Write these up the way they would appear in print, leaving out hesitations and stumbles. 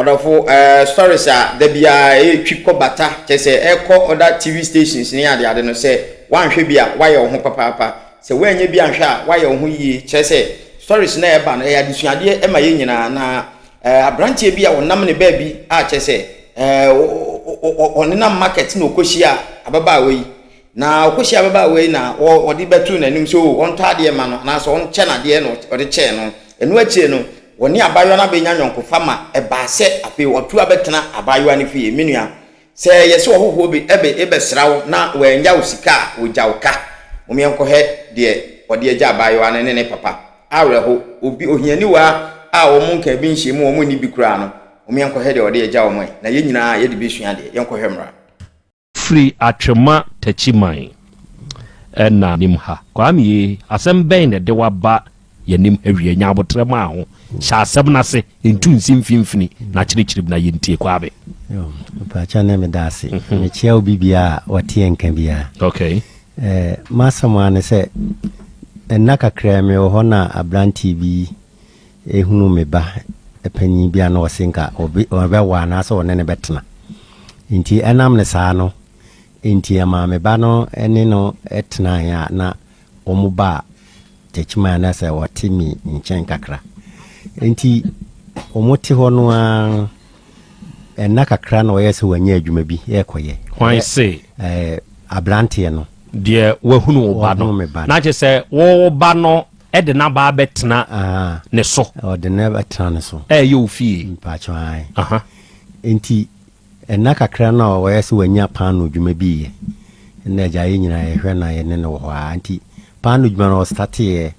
Ɔdɔfo, ɛɛ stories a da biara ɛretwi kɔ bata, kyerɛ sɛ ɛrekɔ other TV stations ne adeade no, sɛ woanhwɛ bi a, woayɛ wo ho papaapa. Sɛ woannya bi anhwɛ a, woayɛ wo ho yie. Kyerɛ sɛ stories no a ɛba no, ɛyɛ adesuadeɛ ma yɛn nyinaa. Na ɛɛ aberanteɛ bi a ɔnam ne baabi a kyerɛ sɛ ɛɛ ɔnenam market na ɔkɔhyia ababaawa yi. Na ɔkɔhyia ababaawa yi na ɔde bɛtoo n'anim sɛ o ɔntɔ adeɛ ma no anaasɛ ɔnkyɛ no adeɛ na ɔde kyɛɛ no. Ɛno akyire no, wɔne abaayewa no abɛnya ayɔnkofa ma ɛbaa sɛ afei watu abɛtena abaayewa no fie. Me nua, sɛ yɛse ɔhohoɔ bi ɛbɛ ɛbɛsra wo na wannya wo sika a, ɔgya wo ka. Mom yɛnkɔhwɛ deɛ ɔde agya abaayewa no ne ne papa. Awerɛho, obi ohianiwaa a wɔn nkaa bi nhyia mu, wɔn nni bi koraa no, mom yɛnkɔhwɛ deɛ ɔde agya wɔn ɛ, na yɛn nyinaa yɛde bɛsua adeɛ. Yɛnkɔhwɛ mmra. Firi Atwema Takyiman na nim ha. Kwame ee, asɛm bɛn na ɛde wo aba yɛnim ha wie? Nya aboterɛ maa ho. Hyɛ asɛm no ase, ntu nsi mfimfini na kyerɛkyerɛ mu na yɛntie. Kwame. Yo, mpakyɛ ne meda ase. Mekyia obi biara a ɔte yɛn nka biara. Eh, m'asɛm ara ne sɛ, nna kakraa mewɔ hɔ na aberanteɛ bi ehunu me ba panyin bi a na ɔse nka ɔbɛwɔ anaasɛ ɔne no bɛtena. Nti ɛnam ne saa no, nti ɛmaa me ba no ne no tenaeɛ a na wɔn ba Techiman na sɛ ɔte me nkyɛn kakra. Nti wɔn te hɔ no ara, ɛnna kakra na ɔyɛ sɛ wanya adwuma bi ɛrekɔyɛ. Hwan se? Ɛɛ, aberanteɛ no. Deɛ wahunu wo ba no. Wahunu me ba no. Na kyerɛ sɛ wo ba no de n'aba abɛtena ne so. Ɔde ne bɛtena ne so. Ɛyɛ wo fie. Mpakyɛ ae. Nti ɛnna kakra no a ɔyɛ sɛ wanya paano dwuma bi yɛ. Ɛnna agya yɛ nyinaa yɛhwɛ na yɛne no wɔ hɔ ara. Nti paano dwuma no ɔstarteeɛ,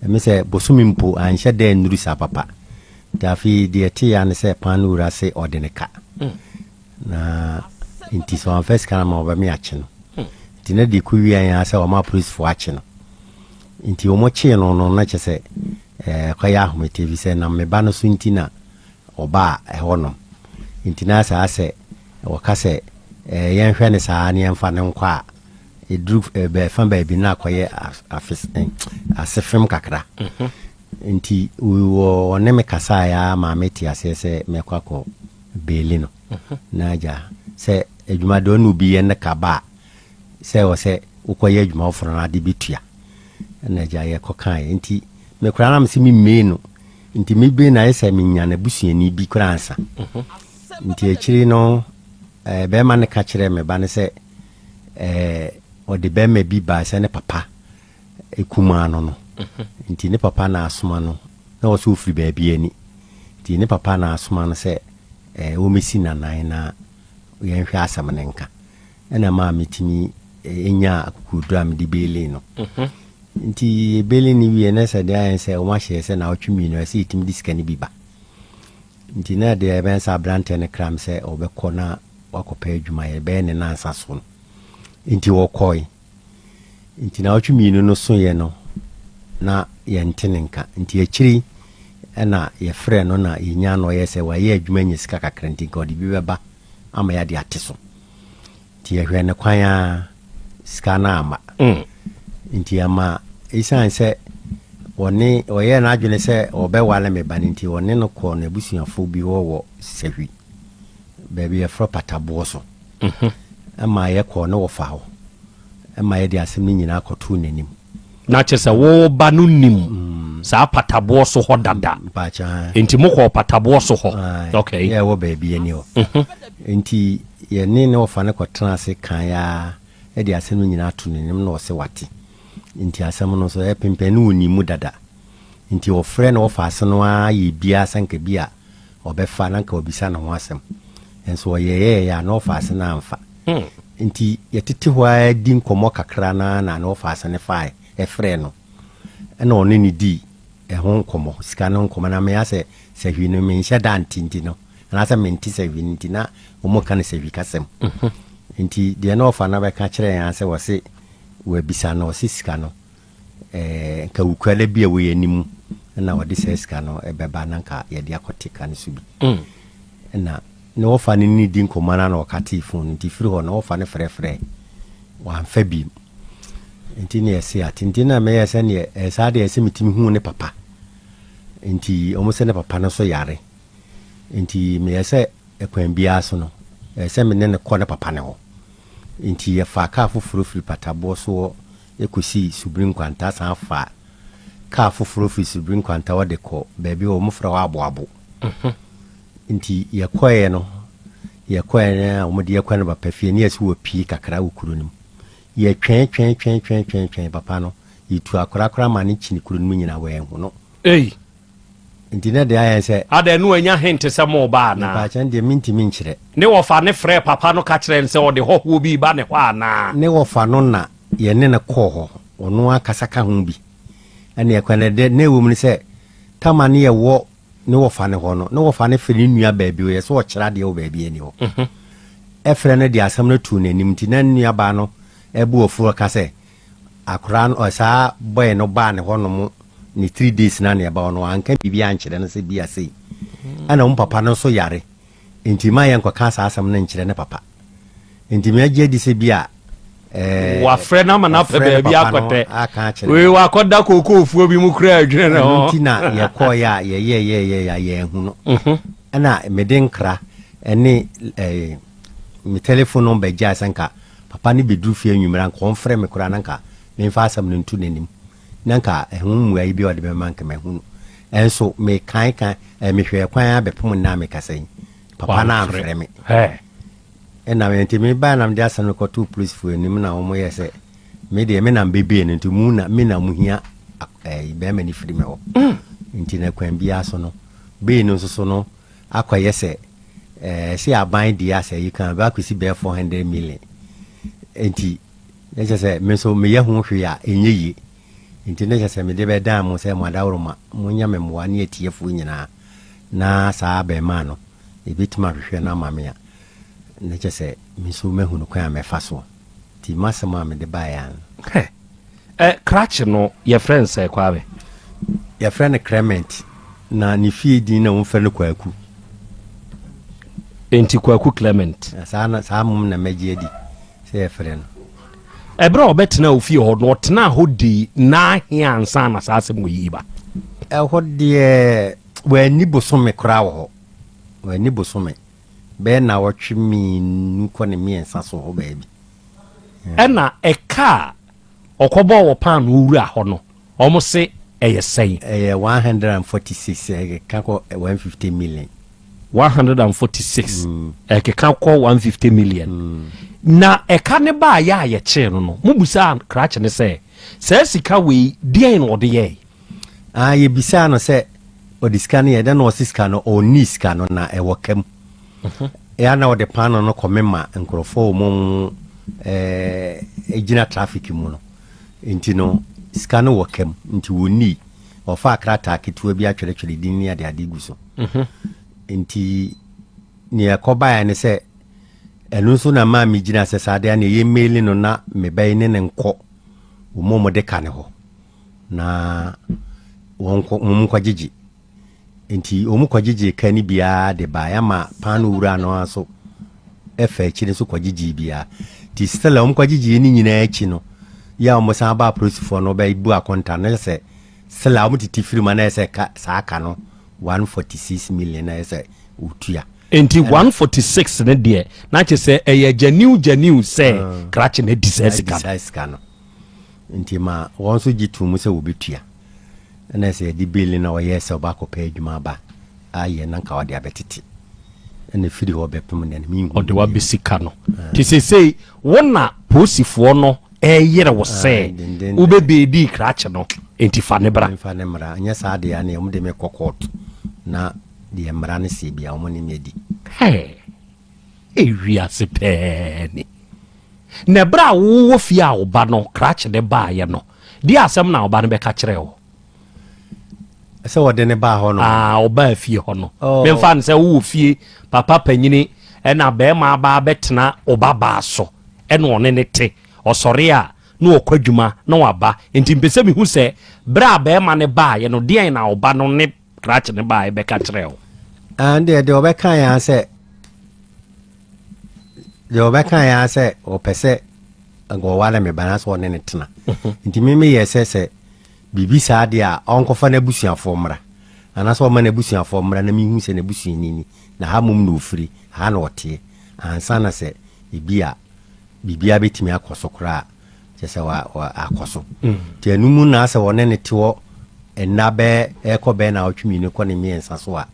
ɛme sɛ bosome mpo anhyɛ da annuru saa papa. Nti afei deɛ ɛteeɛ ara ne sɛ paano wura se ɔde ne ka. Na nti sɛ wamfa sika no ama ɔbɛme akye no. Nti na deɛ ɛkɔwieɛ ara sɛ wɔma apolisifoɔ akye no. Nti wɔkyee no no na kyerɛ sɛ ɛkɔyɛ ahomete ɛfiri sɛ nam me ba no so nti na ɔbaa ɛhɔnom. Nti na saa sɛ wɔka sɛ yɛnhwɛ no saa na yɛmfa no nkɔ a, ɛduru bɛfa baabi na akɔyɛ asefem kakra. Nti wɔne me kasaeɛ ara maa mete aseɛ sɛ mɛkɔ akɔ beeli no. Na agya sɛ adwuma deɛ ɔne obi yɛ ne ka ba a, sɛ ɛwɔ sɛ wokɔyɛ adwuma foforɔ no ade bɛtua. Ɛna agya yɛkɔkaeɛ. Nti me koraa na mese memmee no. Nti mebee no ayɛ sɛ menya n'abusuani bi koraa ansa. Nti akyiri no eh, bɛrima no ka kyerɛɛ me ba no sɛ eh, ɔde bɛrima bi baa sɛ ne papa kumaa no no. Nti ne papa na asoma no, na ɔsɛ ɔfiri baabi ani. Nti ne papa na asoma no sɛ eh, wɔmmɛsi nanan na yɛnhwɛ asɛm no nka. Ɛna maa metumi nyaa akokoɔduro a mede beelee no. Nti yɛbeelee no wie na sɛ deɛ ayɛ sɛ wɔn ahyɛ sɛ naawɔtwe mmienu ɛsɛ yɛtumi de sika no bi ba. Nti na deɛ ɛbɛn sɛ aberanteɛ no kra me sɛ ɔbɛkɔ na wakɔpɛ adwuma yɛ bɛyɛ ne nansa so no. Nti wɔkɔe. Nti naawɔtwe mmienu no soeɛ no na yɛnte ne nka. Nti akyiri ɛna yɛfrɛ no na yɛnya no ɔyɛ sɛ wayɛ adwuma anya sika kakra nti nka ɔde bi bɛba ama yɛade ate so. Nti yɛhwɛɛ no kwan ara, sika no amma. Nti ɛma esiane sɛ wɔne ɔyɛɛ n'adwene sɛ ɔbɛware me ba no nti, ɔne no kɔɔ n'abusuafo bi hɔ wɔ Sahwi, baabi yɛfrɛ Pataboɔ so. Ɛma yɛkɔɔ ne wɔfa hɔ, ɛma yɛde asɛm no nyinaa kɔtoo n'anim. Na kyerɛ sɛ wo ba no nim saa pataboɔ so hɔ dada. Nti mokɔɔ pataboɔ so hɔ. Okay. Yɛ ɛwɔ baabi ani hɔ. Nti yɛne ne wɔfa no kɔtena ase kan ara de asɛm no nyinaa to n'anim na ɔse wate. Nti asɛm no nso ɛpempɛn no wɔnim mu dada. Nti ɔfrɛ ne wɔfa ase no ara yɛ biara sɛ nka bi a ɔbɛfa na nka wabisa ne ho asɛm. Nso ɔyɛyɛɛyɛ a na ɔfa ase no amfa. Nti yɛtete hɔ ara di nkɔmmɔ kakra no ara na ne wɔfa ase no fae, ɛfrɛɛ no. Ɛna ɔne no dii ɛho nkɔmmɔ, sika no nkɔmmɔ. Na me asɛ sahwi no menhyɛ da nte nti no, anaasɛ mente sahwi no nti na wɔka no sahwi kasɛm. Nti deɛ na ɔfa no bɛka kyerɛɛ yɛn ara sɛ wɔse wɔabisa no, ɔse sika no eh, nka wukuada bi a ɛwɔ yɛn anim na ɔde saa sika no bɛba na nka yɛde akɔte ka no so bi. Na ne wɔfa no ne di nkɔmmɔ no na ɔkatee fon no nti firi hɔ na wɔfa no frɛfrɛ wamfa bi. Nti ne yɛse ate nti na meyɛ sɛ neɛ saa deɛ ɛsɛ metumi hu ne papa. Nti wɔn sɛ ne papa no so yare. Nti meyɛ sɛ ɛkwan biara so no, ɛyɛ sɛ me ne no kɔ ne papa no hɔ. Nti yɛfaa kaa foforɔ firi Pataboɔ soɔ kɔsii Subiri Nkwanta san faa kaa foforɔ firi Subiri Nkwanta hɔ de kɔ baabi a wɔfrɛ hɔ Aboabo. Nti yɛkɔeɛ no, yɛkɔeɛ no a wɔde yɛkɔ no papa fie ne yɛsi wɔ pie kakra wɔ kuro no mu. Yɛtwɛn twɛn twɛn twɛn twɛn twɛn papa no, yɛtu akorakora ma no kyini kuro no mu nyinaa wɔanhu no. Ei! Nti na deɛ ayɛ sɛ. Adɛn, na wanya hint sɛ moreba anaa? Mepaakyɛ no deɛ mentumi nkyerɛ. Ne wɔfa no frɛɛ papa no ka kyerɛɛ no sɛ ɔde hɔhoɔ bi reba ne hɔ anaa? Ne wɔfa no na yɛne no kɔɔ hɔ, ɔno ankasa ka ho bi. Ɛnna ɛkwan no deɛ na ɛwɔ mu ne sɛ, Tama ne yɛwɔ ne wɔfa no hɔ no, ne wɔfa no frɛ ne nua baa bi, ɔyɛ sɛ ɔkyerɛ adeɛ wɔ baabi ani hɔ. Ɛfrɛ no de asɛm no too n'anim nti na ne nuabaa no bo afu ɔka sɛ, Akwadaa no, ɔ, saa boy no baa ne hɔ nom ne 3 days na ne ɛba hɔ no, wanka biribi ankyerɛ no sɛ bi a sei. Ɛna wɔn papa no nso yare, nti ma yɛnkɔka saa asɛm no nkyerɛ ne papa. Nti me agye adi sɛ bi a ɛɛ, Wafrɛ no ama no apɛ wafrɛ ne baabi papa no akɔtɛ. aka akyerɛ Wei no. wakɔda kookoofuo bi mu koraa adwene ne Ɛno ho. nti na yɛkɔɔeɛ a yɛyɛɛyɛɛyɛ a yɛanhu no. Ɛna mede nkra ɛne ɛɛ, me telephone number gyae sɛ nka papa no bɛduru fie anwummerɛ a nka ɔmfrɛ me koraa na nka memfa asɛm no nto n'anim na nka ɛho mmuaeɛ bi a ɔde bɛma nka mahu no. Ɛnso mekae ka eh, mehwɛɛ kwan ara bɛpem nnɛ a mekasa yi, papa no Wamfrɛ. amfrɛ me. Hɛ. Ɛna me nti mebae na mede asɛm no kɔtoo polisifoɔ anim na wɔn yɛ sɛ me deɛ me na mbɛbee no nti mu na me na mu hia eh, bɛrima no firi me hɔ. Nti na kwan biara so no bei no nso so no akɔyɛ sɛ eh, sɛ aban deɛ asɛ yi kan bɛ akɔsi bɛyɛ 400 million. Nti na kyerɛ sɛ me nso meyɛ ho hwee a ɛnyɛ yie. Nti na kyerɛ sɛ mede bɛdan mo sɛ mo adaworoma, monyɛ me mmoa ne atiefoɔ nyinaa na saa abarimaa no ɛbɛtumi ahwehwɛ no ama me a, na kyerɛ sɛ me nso mahu no kwan a mɛfa soɔ. Nti m'asɛm a mede baeɛ ano. Hɛ. Ɛ, krakye no yɛfrɛ no sɛ Kwame? Yɛfrɛ no Clement, na ne fie din na wɔfrɛ no Kwaku. Enti Kwaku Clement. Na saa na saa mmom na mɛgye adi sɛ yɛfrɛ no. Ɛberɛ a ɔbɛtenaa ofie hɔ no, ɔtenaa hɔ dii nna ahe ansa na saa asɛm wɔ yi reba? Ɛhɔ deɛ wanni bosome koraa wɔ hɔ. Wanni bosome. Bɛyɛ nnawɔtwe mmienu kɔ ne mmiɛnsa so hɔ baabi. Ɛna ɛka a ɔkɔbɔɔ wɔ paanoo wura hɔ no, wɔn se ɛyɛ sɛn? Ɛyɛ 146, ɛkeka kɔ 150 million. 146, ɛkeka kɔ 150 million. Na ɛka ne baayɛ a yɛkyee no no, mobusaa krakye no sɛ, saa sika wei deɛn na ɔde yɛe? Ah, yɛbisaa no sɛ ɔde sika no yɛ dɛn na ɔse sika no ɔnni sika no na ɛwɔ ka mu. Ɛyɛ na ɔde paano no kɔmema nkurɔfoɔ wɔ mu ɛɛ gyina traffic mu no. Nti no sika no wɔ ka mu nti wɔnni. Ɔfaa krataa ketewa bi atwerɛtwerɛ din ne ade ade gu so. Nti nea ɛkɔbaeɛ ne sɛ ɛno nso na maa megyina sɛ saa deɛ ne yɛmmeli no na mebɛyi ne ne nkɔ wɔn a wɔde ka ne hɔ na wɔn nkɔ wɔn nkɔgyegye. Nti wɔn kɔgyegye ka no biara de baeɛ ama paano wura no ara nso ɛfa akyire nso kɔgyegye biara. Nti still a wɔn kɔgyegye ne nyinaa akyi no yɛ a wɔn san ba apolisifoɔ no bɛbu akonta no sɛ still a wɔn tete firi mu na ɛsɛ ka saa ka no 146 million na ɛsɛ otua. Enti 146 no deɛ na kyerɛ sɛ ɛyɛ gyaniw gyaniw sɛ krakye no adi saa sika no. Adi saa sika no. Nti ma wɔn nso gye to mu sɛ wɔbɛtua. Ɛna sɛ yɛde bail na ɔyɛ sɛ ɔba akɔpɛ adwuma aba ayɛ na nka ɔde abɛtete. Ɛna firi hɔ bɛpem nɛ no menhu. Ɔde wabɛsi ka no. Nti seesei wo na polisifoɔ no ɛyere wo sɛ denden. Wobɛbɛɛdi krakye no, enti fa ne bra. Mfa ne mmara. Nyɛ saa deɛ a ne wɔn de me kɔ court na deɛ mmara no sie bia wɔn ne me adi. Hɛ, ewiase pɛɛ ni. Na ɛberɛ a wowɔ fie a wo ba no krakye ne baeɛ no, deɛ asɛm na wo ba no bɛka kyerɛ wo? Sɛ wɔde ne baa hɔ no. Ah, ɔbaa fie hɔ no. Oh. Memfa no sɛ wowɔ fie, papa panyini ɛna bɛrima aba bɛtena ɔba baa so ɛna ɔne ne te. Ɔsɔre a na ɔkɔ adwuma na waba. Nti mpɛ sɛ mehu sɛ berɛ a bɛrima no baeɛ no, deɛn na ɔba no ne krakye ne baeɛ bɛka kyerɛ wo? Ah, deɛ ɔbɛka yɛn sɛ deɛ ɔbɛka yɛn sɛ ɔpɛ sɛ nka ɔware me ba na sɛ ɔne ne tena. Nti me meyɛ sɛ biribi saa deɛ a ɔnkɔfa n'abusuafoɔ mmra. Anaasɛ ɔma n'abusuafoɔ mmra na menhu sɛ n'abusuani ni, na ha mmom na ɔfiri, ha na ɔteɛ, ansa na sɛ ebia biribiara bɛtumi akɔ so koraa a, kyerɛ sɛ wa, wa, akɔ so. Nti ɛno mu na sɛ wɔne no te hɔ nna bɛɛ, ɛrekɔ bɛyɛ naawɔtwe mmienu kɔ ne mmiɛnsa so a,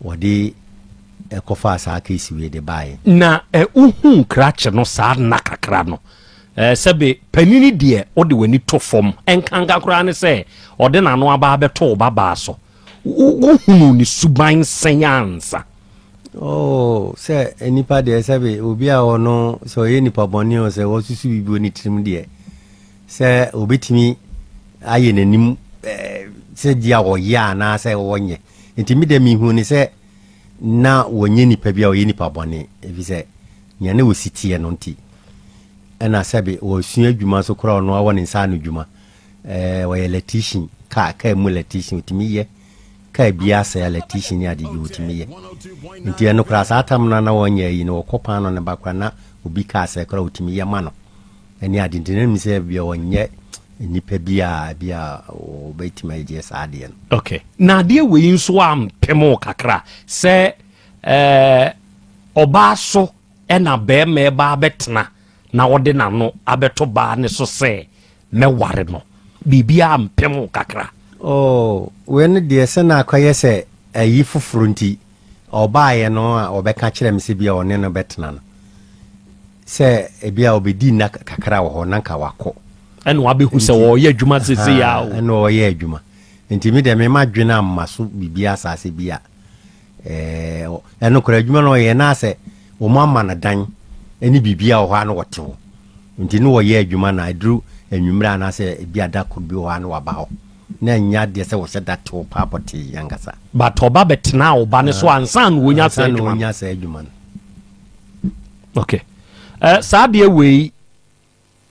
wɔde ɛkɔfaa saa case wei de baeɛ. Na ɛ, wohuu krakye no saa nna kakra no, ɛ, sɛbe panini deɛ wode w'ani to fam, ɛnkanka koraa ne sɛ ɔde n'ano aba abɛto wo babaa so. Wo, wohunuu ne suban sɛn ansa? Oh, sɛ nnipa deɛ sɛbe obi a ɔno sɛ ɔyɛ nipa bɔne o, sɛ wɔsusu biribi wɔ ne tirim deɛ, sɛ obɛtumi ayɛ n'anim eh, sɛ deɛ a ɔyɛ anaasɛ ɔnyɛ. Nti me deɛ mehu ne sɛ na wɔnyɛ nipa bi a ɔyɛ nipa bɔne, ɛfiri sɛ nea na wɔsi teɛ no nti. Ɛna sɛbe wɔsua adwuma nso koraa ɔno awɔ ne nsa ano adwuma. Ɛɛ, ɔyɛ electrician, kaa, kaa mu electrician, ɔtumi yɛ kaa bi asɛe electrician ne ade bi ɔtumi yɛ. Nti ɛno koraa saa tam no na wɔnyɛ ayi no, wɔkɔ paano no ba koraa na obi kaa sɛe koraa ɔtumi yɛ ma no ɛne ade. Nti na nim sɛ bia ɔnyɛ nipa bi a bi a ɔbɛtumi ayɛ saa adeɛ no. Okay. Na adeɛ wei nso ampem wo kakra sɛ ɛɛ ɔbaa so ɛna bɛrima ɛba abɛtena na ɔde n'ano abɛto baa ne so sɛ mɛware no, biribiara mpem wo kakra? Oh, wei no deɛ sɛ na akɔyɛ sɛ ayi foforɔ nti ɔbaeɛ no a ɔbɛka kyerɛ me sɛ bi a ɔne no bɛtena no, sɛ ebi a ɔbɛdi nna kakra wɔ hɔ na nka wakɔ. Ɛna wabɛhu sɛ wɔyɛ adwuma sese ya o. Ɛna ɔyɛ adwuma. Nti me deɛ mema dwene amma so biribi asase bi a ɛno koraa adwuma no ɔyɛ na sɛ wɔn ama no dan ne biribi a wɔ hɔ a na wɔte hɔ. Nti ne wɔyɛ adwuma na aduru anwummerɛ anaasɛ ebi ada koro bi wɔ hɔ a na waba hɔ. Na ɛnyɛ adeɛ sɛ wɔhyɛ da te hɔ paa pɔtee ankasa. But ɔba bɛtena wo ba no so ansa na wɔnya saa Ansa na adwuma no. wɔnya saa adwuma no. Okay. Saa adeɛ wei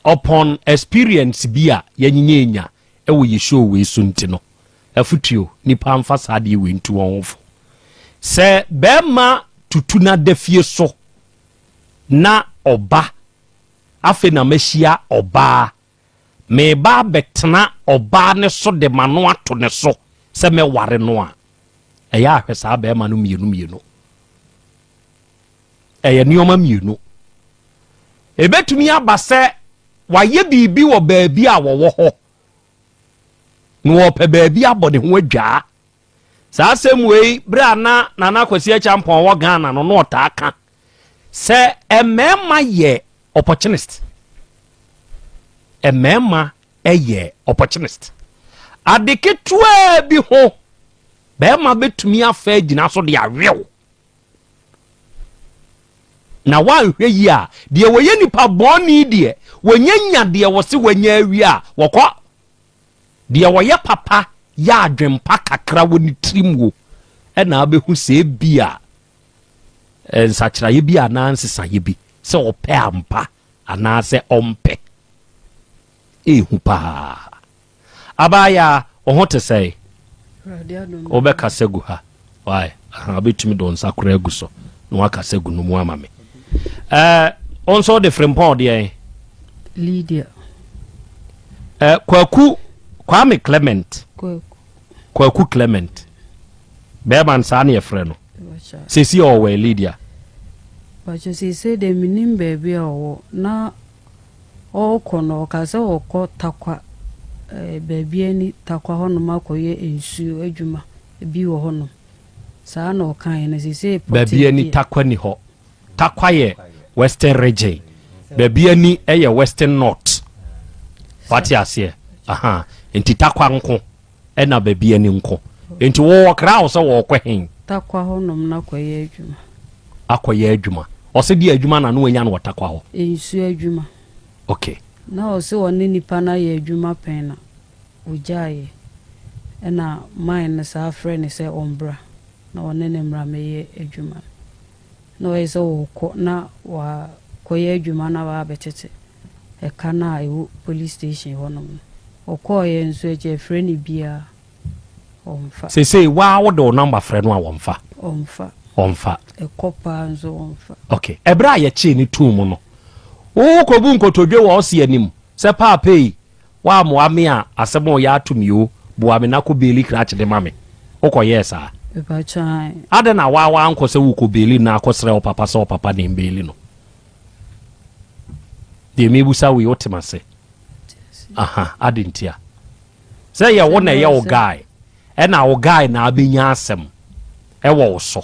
upon experience bi a yɛnyinya ɛwɔ yɛ show wei so nti no, afutuo nipa mfa saa adeɛ wei ntu wɔn ho fo. Sɛ bɛrima tutu n'ada fie so na ɔba afei na mahyia ɔbaa, meba abɛtena ɔbaa ne so de m'ano ato ne so sɛ mɛware no a, ɛyɛ ahwɛ saa bɛrima no mmienu mmienu. Ɛyɛ nneɛma mmienu. Ebetumi aba sɛ wayɛ biribi wɔ baabi a wɔwɔ hɔ na wɔpɛ baabi abɔ ne ho adwaa. Saa asɛm wei bere a na Nana Kwasi Acheampong wɔ Ghana no na ɔtaa ka sɛ mmarima yɛ opportunist. Mmarima yɛ opportunist. Ade ketewa bi ho bɛrima bɛtumi afa agyina so de awew. Na wanhwɛ yi a, deɛ wɔyɛ nipa bɔne deɛ, wɔnya nya deɛ wɔse wɔanya awie a, wɔkɔ. Deɛ wɔyɛ papa yɛ adwempa kakra wɔ ne tirim wo, ɛna abɛhu sɛ ebi a nsakyeraeɛ bi anaa nsesaeɛ bi sɛ ɔpɛ ampa anaasɛ ɔmpɛ. Ehu paa. Abaayaa, wo ho te sɛn? Wobɛkasa gu ha. Why? Aha, wobɛtumi de wo nsa koraa agu so na wakasa gu no mu ama me. Ɛɛ, wo nso wode Frimpɔn deɛn? Lydia. Ɛɛ, Kwaku, Kwame Clement. Kwaku. Kwaku Clement. Bɛrima no saa ne yɛfrɛ no. Sɛsi ɔwɔ Lydia. Pakyɛ seesei deɛ menim baabi a ɔwɔ na ɔrekɔ no ɔka sɛ ɔkɔ Tarkwa eh, baabi ani Tarkwa hɔnom akɔyɛ nsuo adwuma bi wɔ hɔnom. Saa na ɔkaeɛ no seesei pɔtee Baabi ani deɛ. Tarkwa ni hɔ. Tarkwa yɛ Western Region. Baabi ani yɛ Western North. Wate aseɛ? Aha. Nti Tarkwa nko ɛna baabi ani nko. Nti wɔwɔ kra wo sɛ wɔrekɔ hen? Tarkwa hɔnom na akɔyɛ adwuma. Akɔyɛ adwuma. Ɔse deɛ adwuma na no anya no wɔ Tarkwa hɔ. Nsuo adwuma. Okay. Na ɔse ɔne nipa no ayɛ adwuma pɛn na ɔgyaeɛ. Ɛna man no saa frɛ no sɛ ɔmbra na ɔne no mmra mmɛyɛ adwuma no. Na ɔyɛ sɛ ɔrekɔ na wakɔyɛ adwuma na wabɛtete ɛka no a ɛwɔ police station hɔnom no. Ɔkɔeɛ nso akyi ɛfrɛ no biara ɔmfa. Seesei waa wode wo number frɛ no a wɔmfa? Ɔmfa. Ɔmfa. Ɛkɔ paa nso ɔmfa. Okay. Ɛberɛ a yɛkyee no too mu no, wokɔbu nkotodwe wɔ ɔse anim sɛ paapa yi, woammoa me a asɛm a ɔyɛ ato me o, boa me na kɔ baili krakye de ma me. Wokɔyɛɛ saa? Mepakyɛw, ae. Adɛn na woa woankɔ sɛ wokɔ beeli no akɔsrɛ wo papa sɛ ɔpapa na ɛmbeeli no? Deɛ mebusa wo yi, wote m'ase? Aha, adɛn ntia? Sɛ yɛ wo na ɛyɛ wo guy, ɛna wo guy na abɛnya asɛm ɛwɔ wo so,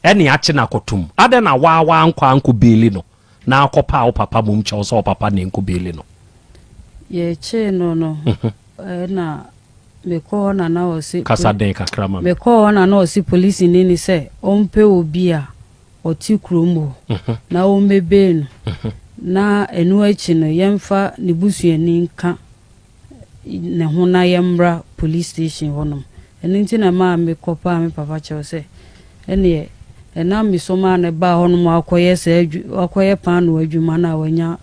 ɛne akye no akɔtom. Adɛn na woa woankɔ ankɔ beeli no na akɔpa wo papa mom kyɛw sɛ ɔpapa na ɛnkɔ beeli no? Yɛkyee no no, ɛna mekɔɔ hɔ na na ɔse. Kasa den kakra ma me. Mekɔɔ hɔ na na ɔse polisini no sɛ ɔmpɛ obi a ɔte kurom hɔ na ɔmmɛbee no, na ɛno akyi no yɛmfa ne busuani nka ne ho na yɛmmra police station hɔnom. Ɛno nti na ɛmaa mekɔpaa me papa kyɛw sɛ ɛneɛ ɛnam me so maa no baa hɔnom akɔyɛ saa adwu akɔyɛ paanoo adwuma no a wanya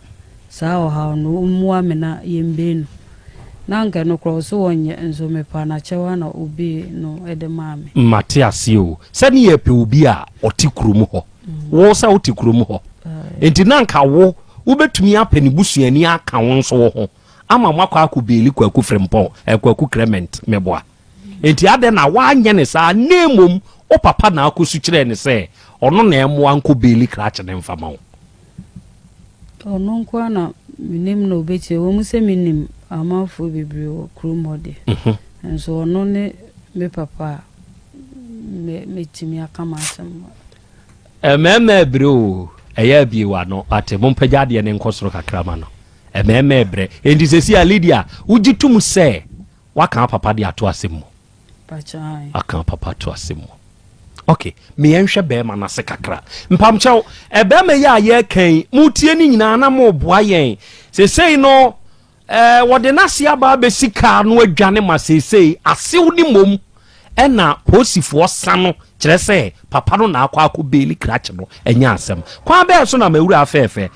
saa ɔhaw no, ɔmmoa me na yɛmbee no. Na anka ɛno koraa ɔse ɔnyɛ, nso mepaa no akyɛw ara na ɔbee no de maa me. Mate aseɛ o, sɛ ne yɛpɛ obi a ɔte kurom hɔ, wo sɛ wote kurom hɔ, nti na anka wo wobɛtumi apɛ ne busuani aka wo nso wo ho ama moakɔ akɔ beeli Kwaku Frimpong, eh, Kwaku Clement, meboa. Enti adɛn na woanyɛ no saa na mmom wo papa na akɔsu kyerɛɛ no sɛ ɔno na ɛmmoa nkɔ beeli krakye no mfa ma wo? Ɔno nko ara na menim na ɔbɛtie. Ɛwɔ mu sɛ menim amanfoɔ bebree wɔ kurom hɔ deɛ, nso ɔno ne me papa a mɛtumi aka m'asɛm. Mmarima ɛbrɛ o, ɛyɛ abie w'ano, wate, mompagya adeɛ no nkɔ soro kakra ma no. Mmarima ɛbrɛ. Enti seesei a Lydia, wogye tom sɛ Waka papa de ato asɛm mu. Aka papa ato asɛm mu. Ok, me yɛnhwɛ bɛrima no ase kakra. Mpamkyɛw, ɛbɛrima yi a yɛreka yi, motie ne nyinaa na moboa yɛn. Seesei no, ɛɛ wɔde n'ase aba abɛsi kaa no adwane ma seesei asew ne mmom ɛna polisifoɔ sa no kyerɛ sɛ papa no na akɔ akɔ beeli krakye no ɛnyɛ asɛm. Kwan bɛɛ so na mawura afɛɛfɛ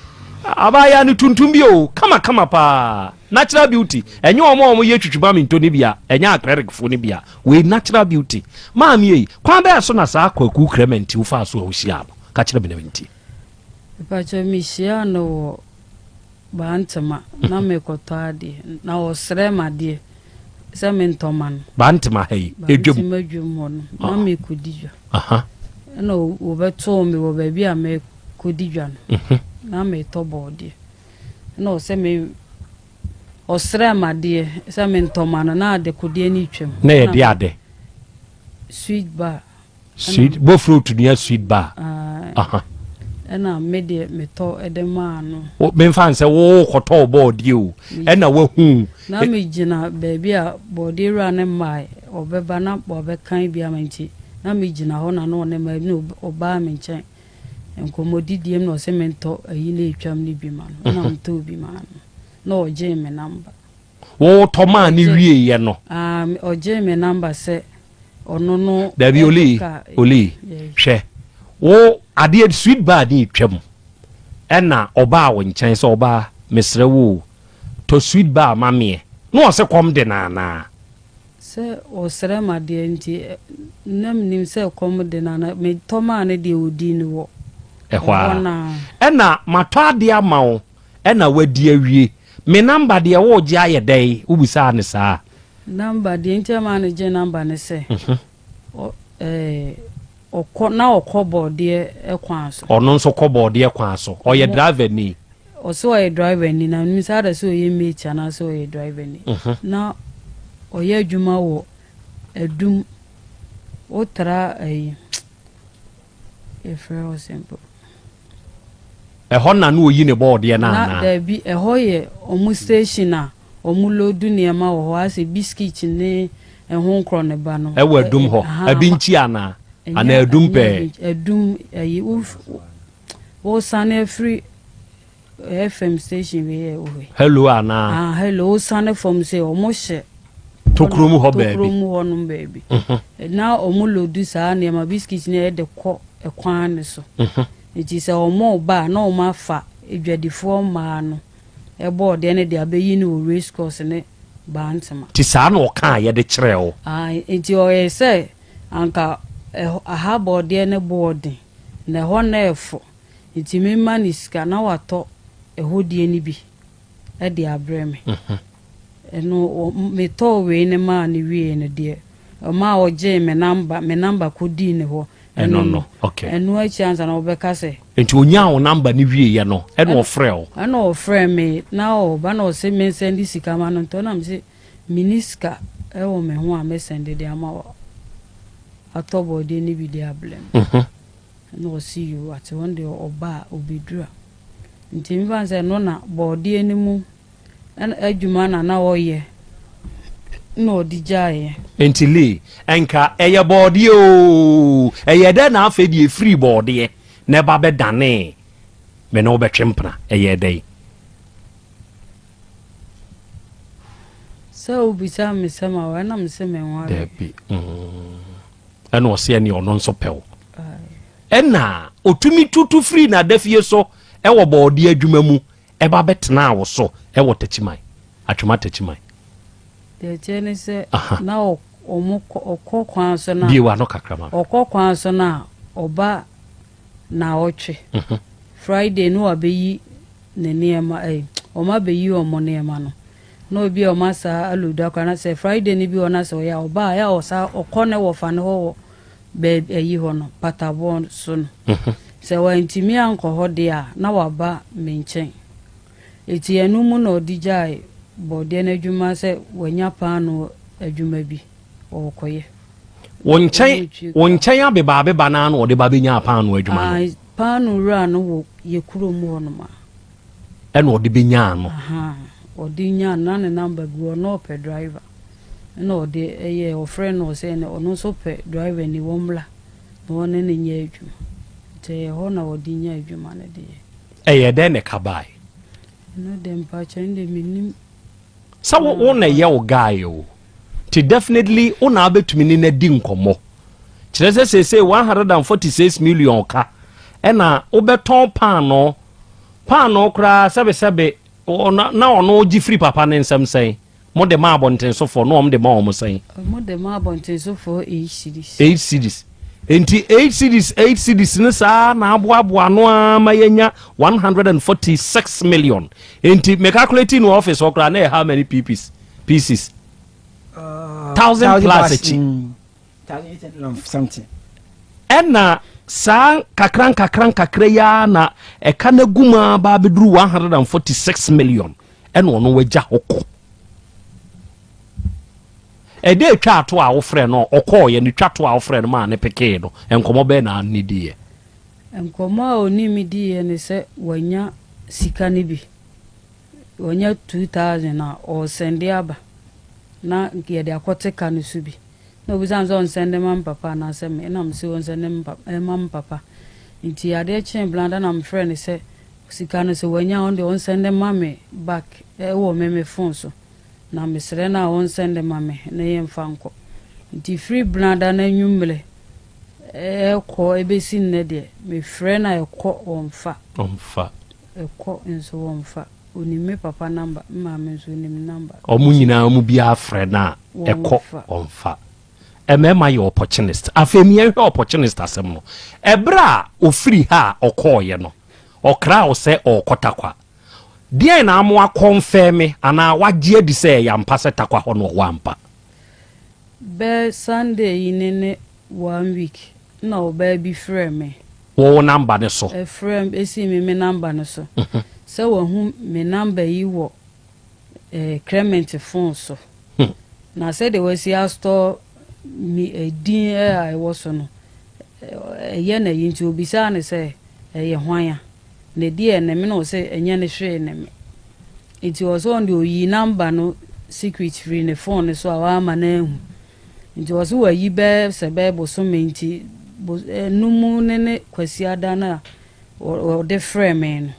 abaayewa no tuntum bi o, kama kama paa, natural beauty, ɛnyɛ wɔn a wɔyɛ twitwi ma me ntɔ no bi a, ɛnyɛ acrylic foɔ no bi a, wei natural beauty. Maame ei, kwan bɛɛ so na saa Kwaku Clement wo faa so a wohyiaa no? Ka kyerɛ me na mentie. Mepakyɛw mehyiaa no wɔ Bantama na mekɔtɔ adeɛ na ɔsrɛ me adeɛ sɛ mentɔ ma no. Bantama ha yi, edwam. Bantama dwam hɔ no na mekɔdi dwa. Ɛna wɔbɛtoo me wɔ baabi a mekɔdi dwa no mhm. na metɔ bɔɔdeɛ. Ɛna ɔsɛ me ɔsrɛ me adeɛ sɛ mentɔ ma no na adekodeɛ no retwam. Na yɛde ade. Sweet bar. Sweet bofrot nua sweet bar. Aha. Ɛna me deɛ metɔ de maa no. Memfa nsɛ wo kɔtɔ bɔɔdeɛ o. Ɛna wahu. Na me gyina baabi a bɔɔdeɛ wura no mmae ɔbɛba na wabɛkan bi ama nti na me gyina hɔ na na ɔne ma na ɔbaa me nkyɛn nkɔmmɔdidie mu na ɔsɛ mentɔ ayi na etwam no bi ma no ɛna metɔɔ bi maa no na ɔgyee me namba. Wotɔ maa no wieeɛ no. Ah, ɔgyee me namba sɛ ɔno no. Dabi oli oli hwɛ wo adeɛ sweet bar ne twam ɛna ɔbaa wo nkyɛn sɛ ɔbaa mesrɛ wo o tɔ sweet bar ma meɛ na ɔse kɔm de no anaa. Sɛ ɔsrɛ ma deɛ nti na menim sɛ kɔm de no anaa metɔ maa no deɛ ɔdii no wɔ ɛhɔ ara ɛna matɔ adeɛ ama wo ɛna wadi awie me number deɛ woregye ayɛ dɛn wobisaa no saa. Number, deɛ nti a ɛmaa no gyee number ne sɛ, ɔ ɛɛ ɔkɔ na ɔkɔ bɔɔdeɛ kwan so. Ɔno nso kɔ bɔɔdeɛ kwan so. Ɔyɛ driver ni. Ɔsɛ ɔyɛ driver ni na menim sɛ ada sɛ ɔyɛ mate anaasɛ ɔyɛ driver ni. Na ɔyɛ adwuma wɔ Adum, wotra ayi. Yɛfrɛ hɔ sɛn mpo? Ɛhɔ na na oyi ne bɔɔdeɛ no anaa? Na daabi, ɛhɔ yɛ wɔn station a wɔn loodu nneɛma wɔ hɔ, ayɛ sɛ biscuit ne ɛho nkorɔ ne ba no. Ɛwɔ Adum hɔ? Abinkyi anaa? Anaa Adum pɛɛ? Adum, ayi, wo, wosane afiri FM station wei yɛ wɔ hɔ yi. Hello anaa? Ah, hello, wosane fam sɛ wɔn hyɛ. Tokuro mu hɔ baabi. Tokuro mu hɔ nom baabi. Mhm. Na wɔn lodu saa nneɛma biscuit ne ɛde kɔ ɛkwan no so. Mhm. Nti sɛ wɔn ba a na wɔn afa adwadifoɔ mmaa no ɛbɔ ɔdeɛ no de abɛyi no wɔ race course ne Bantama. Nti saa na ɔkaa yɛde kyerɛɛ wo? Ah, nti ɔyɛ sɛ anka ɛhɔ aha bɔɔdeɛ no boɔ den na ɛhɔ na ɛfo. Nti me ma no sika na watɔ ɛhɔ die no bi de abrɛ me. Ɛno me tɔɔ wei no maa no wiee no deɛ. Ɔmaa ɔgyee me number, me number kɔdii ne hɔ. Ɛno no, okay. Ɛno akyi ansa na ɔbɛka sɛ. Nti ɔnyaa wo number no wieeɛ no, ɛna ɔfrɛɛ wo? Ɛna ɔfrɛɛ me, na ɔba na ɔse mensɛnde sika ma no ntɔ, na mese menni sika wɔ me ho a mɛsɛnde de ama wo atɔ bɔɔdeɛ no bi de abrɛ me. Ɛna ɔse yoo, ate ɔno deɛ ɔba a ɔbɛduru a. Nti mefa no sɛ ɛno na bɔɔdeɛ no mu Ɛna adwuma na na ɔyɛ na ɔde gyaeɛ. Nti Lee, nka ɛyɛ bɔɔdeɛ oo, ɛyɛɛ dɛn na afei deɛ ɛfirii bɔɔdeɛ na ɛba bɛdanee me ne wo bɛtwe mpena, ɛyɛɛ dɛn? Sɛ wobisa me sɛ maware na mese menware. Dabi, mm. Ɛna ɔse ɛneɛ ɔno nso pɛ wo. Ɛna ɔtumi tutu firii n'adafie so ɛwɔ bɔɔdeɛ adwuma mu Ɛba bɛtenaa wo so wɔ Takyiman, Atwoma Takyiman. Deɛ ɛteɛ ne sɛ, na wɔn kɔ, ɔkɔ kwan so na. Bue w'ano kakra ma me. Ɔkɔ kwan so na ɔba naawɔtwe. Friday no wabɛyi ne nneɛma, ɛy, wɔn abɛyi wɔn nneɛma no. Na obi a wɔn asa alodu akora na sɛ Friday no bi wɔ na sɛ ɔyɛ a, ɔba a, ɛyɛ a ɔsa ɔkɔ ne wɔfa ne hɔ wɔ baabi ayi hɔ no, pataboɔ so no. Sɛ wantumi ankɔ hɔ deɛ a, na waba me nkyɛn. Enti ɛno mu na ɔde gyae bɔdeɛ no adwuma sɛ wanya paanoo adwuma bi, ɔrekɔyɛ. Wo nkyɛn, wo nkyɛn abeba abeba no ara na ɔde ba bɛnyaa paanoo adwuma no? Ae, paanoo wura no wɔ yɛ kurom hɔnom a. Ɛna ɔde bɛnyaa no? Ahaa, ɔde nyaa no, na ne number gu hɔ, na ɔpɛ driver. Ɛna ɔde ɛyɛɛ, ɔfrɛɛ no ɔsɛ ɛnɛ ɔno nso pɛ driver ni, wɔmmra na wɔne no nyɛ adwuma. Nti ɛyɛ hɔ na ɔde nyaa adwuma no de yɛ. Ɛyɛɛ dɛn na ɛka bae? Ɛno deɛ mpakyɛ ɛno deɛ mennim. Sɛ wo wo na ɛyɛ wo guy o, nti definitely wo na wobɛtumi ne no adi nkɔmmɔ. Kyerɛ sɛ seesei 146 million ka ɛna wobɛtɔn paanoo, paanoo koraa sɛbesɛbe na ɔno gye firi papa no nsam sɛn? Mo de ma abɔntensofoɔ na wɔn de ma wɔn sɛn? Wɔn de ma abɔntensofoɔ eight cedis. Eight cedis. Nti eight cedis eight cedis no saa na aboaboa ano ara ma yɛnya 146 million. Nti me calculate no office hɔ koraa na yɛ how many pieces? Pieces. Thousand plus akyi. Mm. Something. Ɛna saa nkakra nkakra nkakra yi ara na ɛka no agu mu ara ba abɛduru 146 million. Ɛna ɔno wagya hɔ kɔ. Ɛda etwa ato a wofrɛ no ɔkɔɔyɛ no twa to a wofrɛ no maa ne pekee no, nkɔmmɔ bɛn na ne diiɛ? Nkɔmmɔ a ɔne me diiɛ ne sɛ wanya sika no bi, wanya 2000 a ɔresɛnde aba na yɛde akɔte ka no so bi. Na ɔbisaa me sɛ ɔnsɛnde ma me papa anaasɛ me, ɛna mese ɔnsɛnde ma me papa. Nti adeɛ kyee blanda na mefrɛɛ no sɛ Sika no sɛ wanya a ɔno deɛ ɔnsɛnde ma me back wɔ me me phone so na mesrɛ no a ɔnsɛnde ma me na yɛmfa nkɔ. Nti firi Benada no anwummerɛ ɛkɔ ɛbɛsi nnɛ deɛ mefrɛ no a ɛkɔ ɔmfa. Ɔmfa. Ɛkɔ nso ɔmfa. Ɔnim me papa number, me maame nso ɔnim ne number. Wɔn nyinaa wɔn biara frɛ no a ɛkɔ ɔmfa. Mmarima yɛ opportunist. Afei mi yɛnhwɛ opportunist asɛm no. Ɛberɛ a ɔfiri ha a ɔkɔɔeɛ no, ɔkraa wo sɛ ɔrekɔ Tarkwa. Deɛn na ama wakɔnfɛme anaa wagye adi sɛ ɛyɛ ampa sɛ Tarkwa hɔ no ɔwɔ ampa? Bɛ Sunday yi ne ne one week na ɔbaa bi frɛɛ me. Wɔ wo number no so? Ɛfrɛɛ esii me me number no so sɛ wahu me number yi wɔ eh, Clement phone so. Na sɛdeɛ wasi astɔ me edin a ɛwɔ so no, ɛyɛ no ayi nti obisaa no sɛ ɛyɛ hwan a. Na ɛdi ɛne me na ɔsɛ ɛnyɛ ne hwee ne me. Nti ɔsɛ ɔno deɛ ɔyii number no secret firi ne phone no so a wama no ahu. Nti ɔsɛ wayi bɛɛ sɛ bɛɛ bosome nti ɛno mu ne ne Kwasiada no a ɔde frɛɛ me no.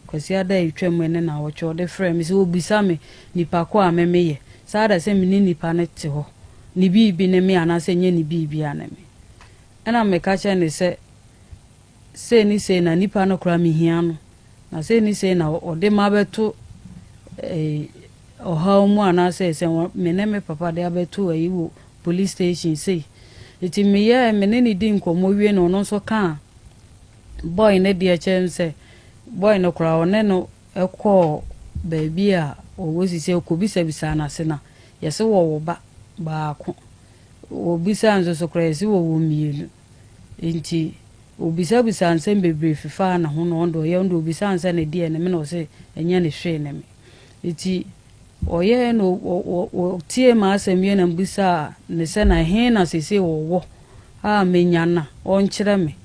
Kwasiada a etwaam ne naawɔtwe ɔde frɛɛ me sɛ ɔrebisa me nipa ko a me meyɛ. Saa da sɛ me ne nipa no te hɔ, ne biribi ne me anaasɛ ɛnyɛ ne biribi a ne me. Ɛna meka kyerɛɛ no sɛ sei ne sei na nipa no koraa mehia no, na sei ne sei na ɔde m'abɛto eh, ɔhaw mu anaasɛ sɛ me ne me papa de abɛto ayi wɔ police station sei. Nti meyɛɛ me ne no di nkɔmmɔ wie na ɔno nso kaa boy no deɛ kyerɛ me sɛ boy no koraa ɔne no kɔɔ baabi a ɔwɔ sisi ɔkɔbisabisaa no ase na yɛse wɔwo ba baako. Wɔbisaa nso so koraa yɛse wɔwɔ mmienu. Nti ɔbisabisaa nsɛm bebree fefaa ne ho na ɔno deɛ ɔyɛ ɔno deɛ ɔbisaa no sɛ ne deɛ ne me na ɔse ɛnyɛ ne hwee ne me. Nti ɔyɛɛ na ɔtiee m'asɛm wie na mebisaa no sɛ na ɛhe na seesei ɔwɔ a menya no a ɔnkyerɛ me.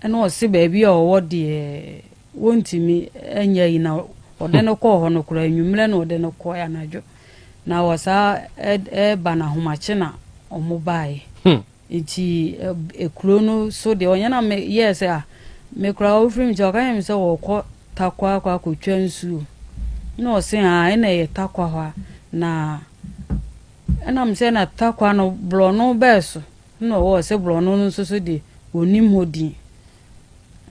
Ɛna ɔse baabi a ɔwɔ deɛ wɔntumi nyɛ ayi na ɔde no kɔɔ hɔ no koraa anwummerɛ na ɔde no kɔɛ anadwo na wɔsaa ɛba no ahomakye na ɔmo baeɛ. Nti kuro no so deɛ ɔnyɛ na me yɛɛ sɛ ah me koraa ɔfiri me nkyɛn ɔka kyerɛ me sɛ ɔkɔ Tarkwa akɔ akɔtwa nsuo na ɔse ah ɛna ɛyɛ Tarkwa hɔ a na ɛna me sɛ na Tarkwa no borɔno bɛɛ so na ɔwɔ ɔse borɔno no nso so deɛ ɔnim hɔ din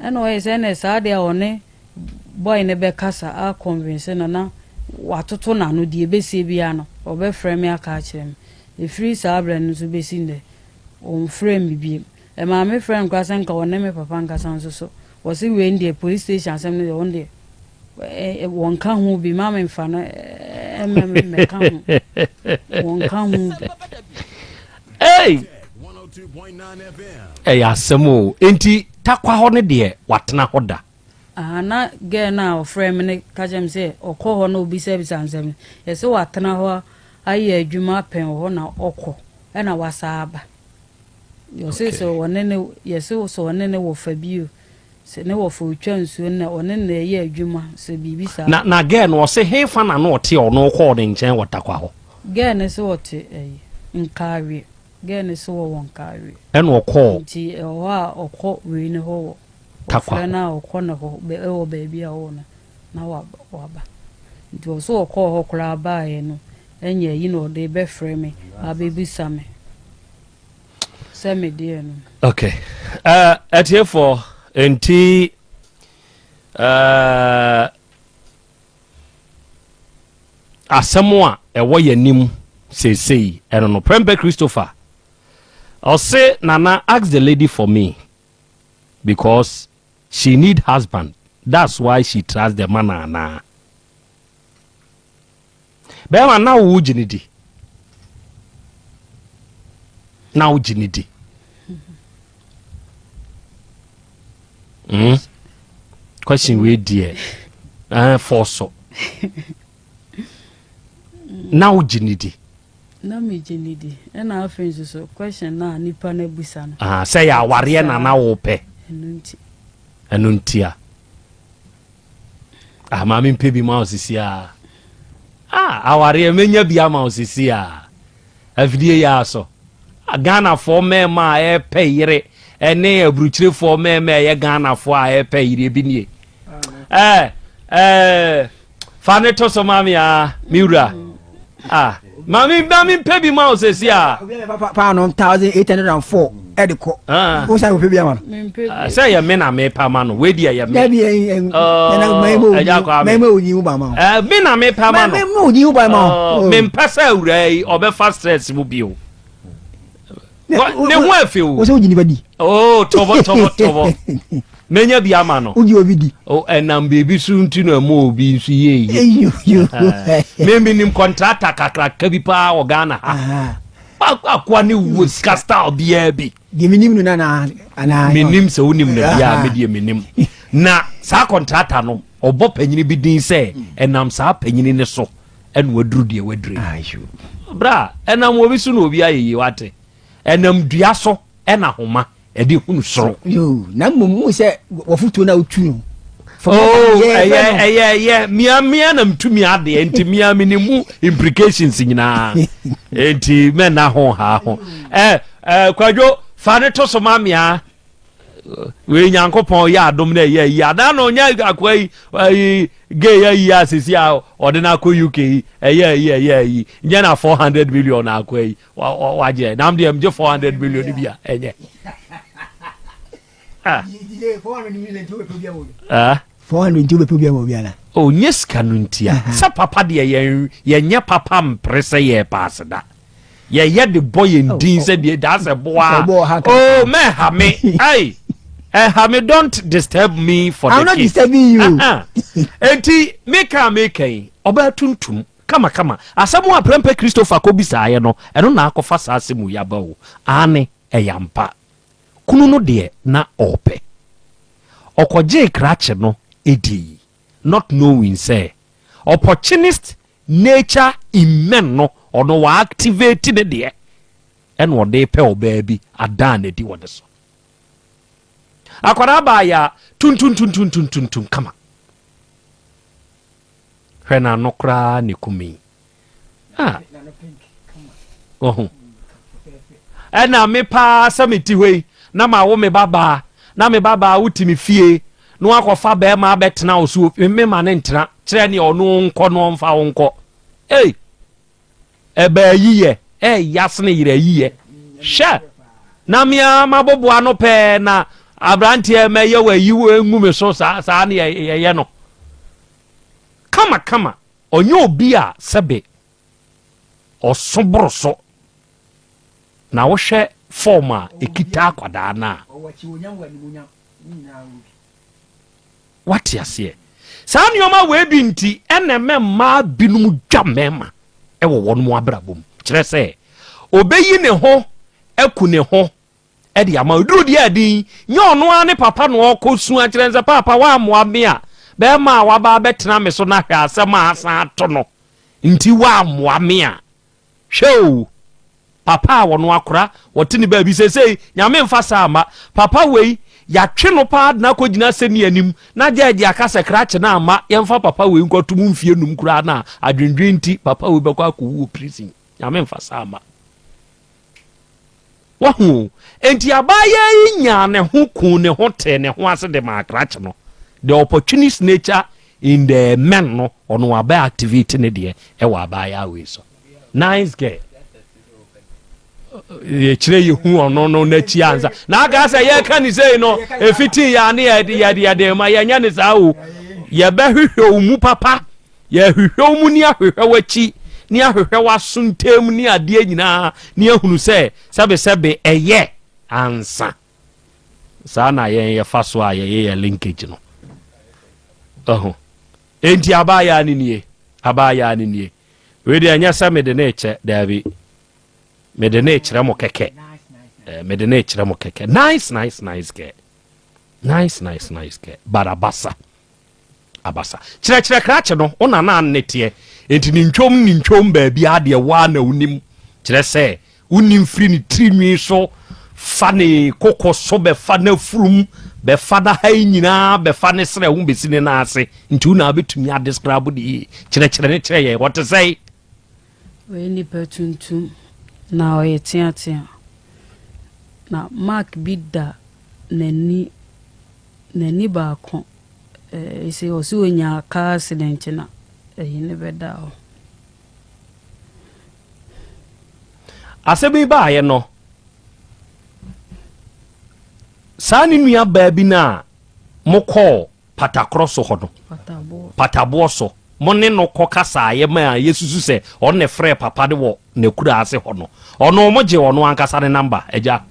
ɛna ɔyɛ sɛ ɛna saa deɛ a ɔne boy no bɛkasa a convince no na watoto n'ano deɛ ɛbɛsie biara no ɔbɛfrɛ me aka akyerɛ me. Ɛfiri saa berɛ no nso bɛsi nnɛ, ɔmfrɛɛ me bio. Ɛmaa me frɛɛ no koraa sɛ nka ɔne me papa nkasa nso so, ɔse wei no deɛ police station asɛm no deɛ ɔno deɛ wɔnka ho bi, mma memfa no mmɛka ho, wɔnka ho bi. Hey! Ɛyɛ asɛm o. Enti Tarkwa hɔ no deɛ watena hɔ da? Aha na girl no a ɔfrɛɛ me no ka kyerɛɛ me sɛ ɔkɔ hɔ na ɔbisabisa nsɛm no, yɛse watena hɔ ayɛ adwuma pɛn wɔ hɔ na ɔkɔ ɛna wasan aba. Yɛse sɛ ɔne ne yɛse sɛ ɔne ne wɔfa bi o, sɛ ne wɔfa otwa nsuo no na ɔne no na ɛyɛ adwuma sɛ biribi saa. Na na girl no ɔse hefa na na ɔte a ɔno ɔkɔɔ ne nkyɛn wɔ Tarkwa hɔ? Girl no se ɔte ɛyi Nkaawie, girl no se wɔwɔ Nkaawie. Ɛna ɔkɔɔ. Nti ɛwɔ hɔ a ɔkɔ wei no hɔ wɔ Tarkwa Ɔfrɛ hɔ. no a ɔkɔ ne hɔ bɛ wɔ baabi a ɔwɔ no na waba. Nti ɔse ɔkɔɔ hɔ koraa baeɛ no ɛnyɛ ayi na ɔde bɛfrɛ me abɛbisa me sɛ me deɛ no. Okay. Uh, atiefoɔ nti uh, asɛm a ɛwɔ yɛn anim seesei ɛno no Prempeh Christopher ɔse Nana ask the lady for me because she need husband that's why she trust the man anaa bɛrima na wo gye ne di na wo gye ne di mm? question wei deɛ eh, fɔ so na wo gye ne di Na me gye no di. Ɛna afei nso so question no a nipa no abisa no. Ah, sɛ yɛ awareɛ na na wopɛ. Ɛno nti. Ɛno nti a. Ah, maame mpɛ bi ma wo sisi a. Ah, awareɛ menya bi ama wo sisi a. Afidie yɛ aso. Ah, Ghanafoɔ mmarima a ɛpɛ yere ɛne aburukyirefoɔ mmarima a ɛyɛ Ghanafoɔ a ɛpɛ yere ebi nie. Ɛɛ ɛɛ. fa ne to so ma me a me wura ah maame maame mpɛ bi ma o sɛsi a. paano 1804 ɛde kɔ ah. o sa o pɛ bi ama no. Ah, sɛ yɛ me na me pa ma no wei deɛ yɛ me. dabi ɛn ɛn ɛna mɛma o nyi o ba ma o. me na me pa ma no. mɛma o nyi o ba ma o. me mpɛ sɛ awura yi ɔbɛfa stress mu bio. ne ho afi o. wosɛ wogye nipa di. oo oh, tɔbɔ tɔbɔ tɔbɔ menya bi ama no. wogye obi di. o oh, ɛnam biribi so nti na ɛmu obi nso yie yie. mímí nim kɔntrata kakraka bi paa wɔ Ghana ha. Akoa ne wuo sika style biara bi. Deɛ menim no nana anaa. Menim sɛ wonim no biara me deɛ menim. Na saa kɔntrata no ɔbɔ panyini bi din sɛ ɛnam saa panyini ne so. ɛna waduru deɛ waduru yi bra ɛnam obi so na obi ayɛ yie wate ɛnam dua so ɛna homa ɛde hunu soro. yoo na mmom mu sɛ wɔfotuo na wotu no. Oh, ɛyɛ ɛyɛ ɛyɛ mia mia na mtumi adeɛ nti mia mi ni mu implications nyinaa nti mɛna ho ha ho ɛ ɛ kwadwo fa ne to so ma mia. Wei Nyankopɔn yɛ adom na ɛyɛ ayi anaa na ɔnyɛ akoa yi ayi gay ayi a sisi a ɔde no akɔ UK yi ɛyɛ ayi ɛyɛ ayi nyɛ na 400 million na akoa yi wagye nam deɛ mgye 400 million bi a ɛnyɛ ah. Ah. 400 nti wobɛpɛ obi ama obi ana oh nyɛ sika no ntia sɛ papa deɛ yɛnyɛ papa mpere sɛ yɛ paase da yɛyɛ de bɔ yɛn oh, din sɛ deɛ daa sɛ boa oh mɛha me ai ɛha me don't disturb me for the I'm not disturbing you enti meka meka yi ɔbaa tuntum. Kamakama. Asɛm a Prempeh Christopher kɔbisaeɛ no, ɛno na akɔfa saa asɛm yi aba o. Aane, ɛyɛ ampa. Kunu no deɛ, na ɔrepɛ. Ɔkɔgyee krakye no dii, not knowing sɛ opportunist nature in men no, ɔno wa activate ne deɛ, ɛna ɔde repɛ ɔbaa bi adan n'adi wɔ ne so. Akwadaa baayɛ a tuntuntuntuntuntuntum kama. Hwɛ n'ano koraa ne kumi. Ah. Ɔho. Ɛna me paa sɛ mete hɔ yi na ma wo me babaa na me babaa wote me fie na wakɔfa bɛrima abɛtena wo so, me ma ne ntena kyerɛ ne ɔno nkɔ no ɔmfa wo nkɔ. Ei, ɛbaa yiyɛ ɛyɛ sene yerɛ yiyɛ. Hwɛ na mea maboboa no pɛɛ na aberanteɛ mɛyɛ wɔ ayi wo engu me so saa saa ne yɛyɛ no kama kama. Ɔnyɛ obi a sɛbe ɔso boro so na wohwɛ form a ɛkita akwadaa no a wate aseɛ. Saa nneɛma wei bi nti ɛna ɛmɛ mmaa binom dwa mmarima ɛwɔ wɔn mu abrabɔ mu, kyerɛ sɛ obɛyi ne ho aku ne ho ɛde ama oduru deɛ ɛdin nyɛ ɔno ara ne papa na ɔkɔ su akyerɛ sɛ, "Papa, woammoa me a, bɛrima a waba abɛtena me so na hwɛ asɛm a asan ato no nti woammoa me a, hwɛ o." Papa a wɔno akora wɔte ne baabi sesei, Nyame mfa saa ma papa wei, yɛatwe no paa de no akɔgyina sɛni anim na gya adi aka sɛ krakye no ama yɛmfa papa wei nkɔto mu mfie 5 koraa no a, adwendwen nti papa wei bɛkɔ akɔwu wɔ prison. Nyame mfa saa ma wahu. Enti abaayewa yi nyaa ne ho ku ne ho te ne ho ase de ma akrakye no. The opportunist nature in the men no, ɔno wabɛ activate ne deɛ ɛwɔ abaayewa wei so. Nice girl, yɛkyerɛ yɛhu ɔno no n'akyi ansa na aka sɛ yɛka ne sei no ɛfiti yɛ ne yɛde yɛde yɛde ma yɛnyɛ ne saa o. Yɛbɛhwehwɛ wo mu papa, yɛhwehwɛ wo mu ne ahwehwɛ w'akyi ne ahwehwɛ w'aso ntam ne adeɛ nyinaa ne ahunu sɛ sɛbesɛbe ɛyɛ ansa. Saa na yɛn yɛfa so a yɛyɛ yɛ linkage no. Ɔho enti abaayaa ne nie, abaayaa ne nie. Wei deɛ, ɛnyɛ sɛ mede ne kyɛ, daabi, mede ne kyerɛ mo kɛkɛ. Mede ne kyerɛ mo kɛkɛ. Nice, nice, nice girl, nice, nice, nice girl, but abasa abasa kyerɛkyerɛ krakye no wo nana ne teɛ nti ne ntwom ne ntwom baabi adeɛ waa na wonim kyerɛ sɛ wonim firi ne tirinwi so fa ne koko so bɛfa n'afurum bɛfa n'ha yi nyinaa bɛfa ne serɛ ho bɛsi ne nan ase, nti wo na wobɛtumi adescribe de yie. Kyerɛkyerɛ ne kyerɛ yɛn, wɔte sɛe? Ɔyɛ nipa tuntum na ɔyɛ teatea na mark bi da n'ani baako. Ɛsɛ ɔsɛ onya car accident na ɛyi ne bɛda hɔ. Asɛm yi baayɛ no saa, ne nua baa bi no a mokɔɔ patakorɔ so hɔ no, pataboɔ so, mo ne no kɔ kasaayɛ ma a yɛsusu sɛ ɔno ne frɛ papa de wɔ n'akura ase hɔ no, ɔno mo gye ɔno ankasa ne number, agya?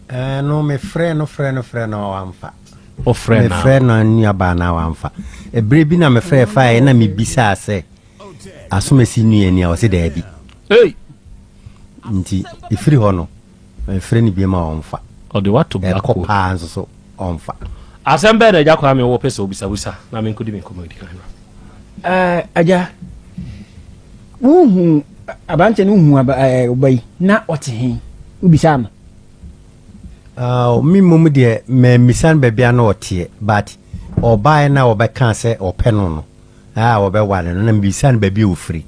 No, mefrɛ no, frɛ no, frɛ no, wamfa. Wofrɛ no? Mefrɛ no nuabaa no a wamfa. Ɛberɛ bi na mefrɛ faeɛ na mebisaa sɛ asomasi nua ni a, ɔse daabi. Hey. Nti ɛfiri hɔ no, mefrɛ no biom a ɔmfa. Ɔde wato ɛkɔ blako paa nso so ɔmfa. Asɛm bɛɛ na agya Kwame wɔ pɛ sɛ wobisabusa na menkɔdi me nkɔmmɔ adi kan no? Agya, wohu aberanteɛ no, wohu ɔba yi na ɔte he? Wobisaa no? Me mmom deɛ, mammisa no baabi a na ɔteɛ, but ɔbaeɛ na wɔbɛka sɛ ɔpɛ no a wɔbɛware no na mebisa no baabi a ɔfiri,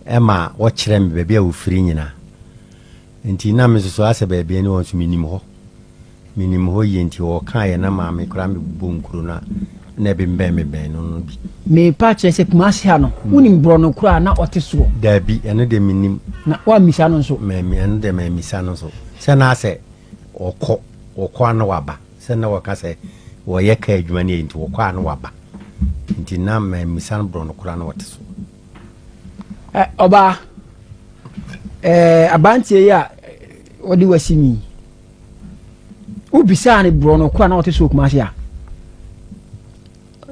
ɛma wɔkyerɛ me baabi a ɔfiri nyinaa. Nti na me nso so asɛ baabi ani wɔ nso menim hɔ, menim hɔ yie. Nti wɔkaeɛ na maame koraa mebobɔ nkuro no a na ɛbembɛn mebɛn no bi. Mepa kyerɛ sɛ Kumase ha no, wonim borɔ no koraa na ɔte soɔ? Daabi, ɛno deɛ menim. Na woammisa no nso? Mami, ɛno deɛ mammisa no nso sɛ na asɛ ɔkɔ ano waba sɛ na wɔka sɛ wɔyɛ ka adwuma no yɛ, nti wɔkɔ ano waba, nti na mammisa no borɔ no koraa na wɔte so. Ɔbaa, aberanteɛ yi a wɔde wasi mi, wobisaa ne borɔ no koraa na ɔte soɔ Kumase a?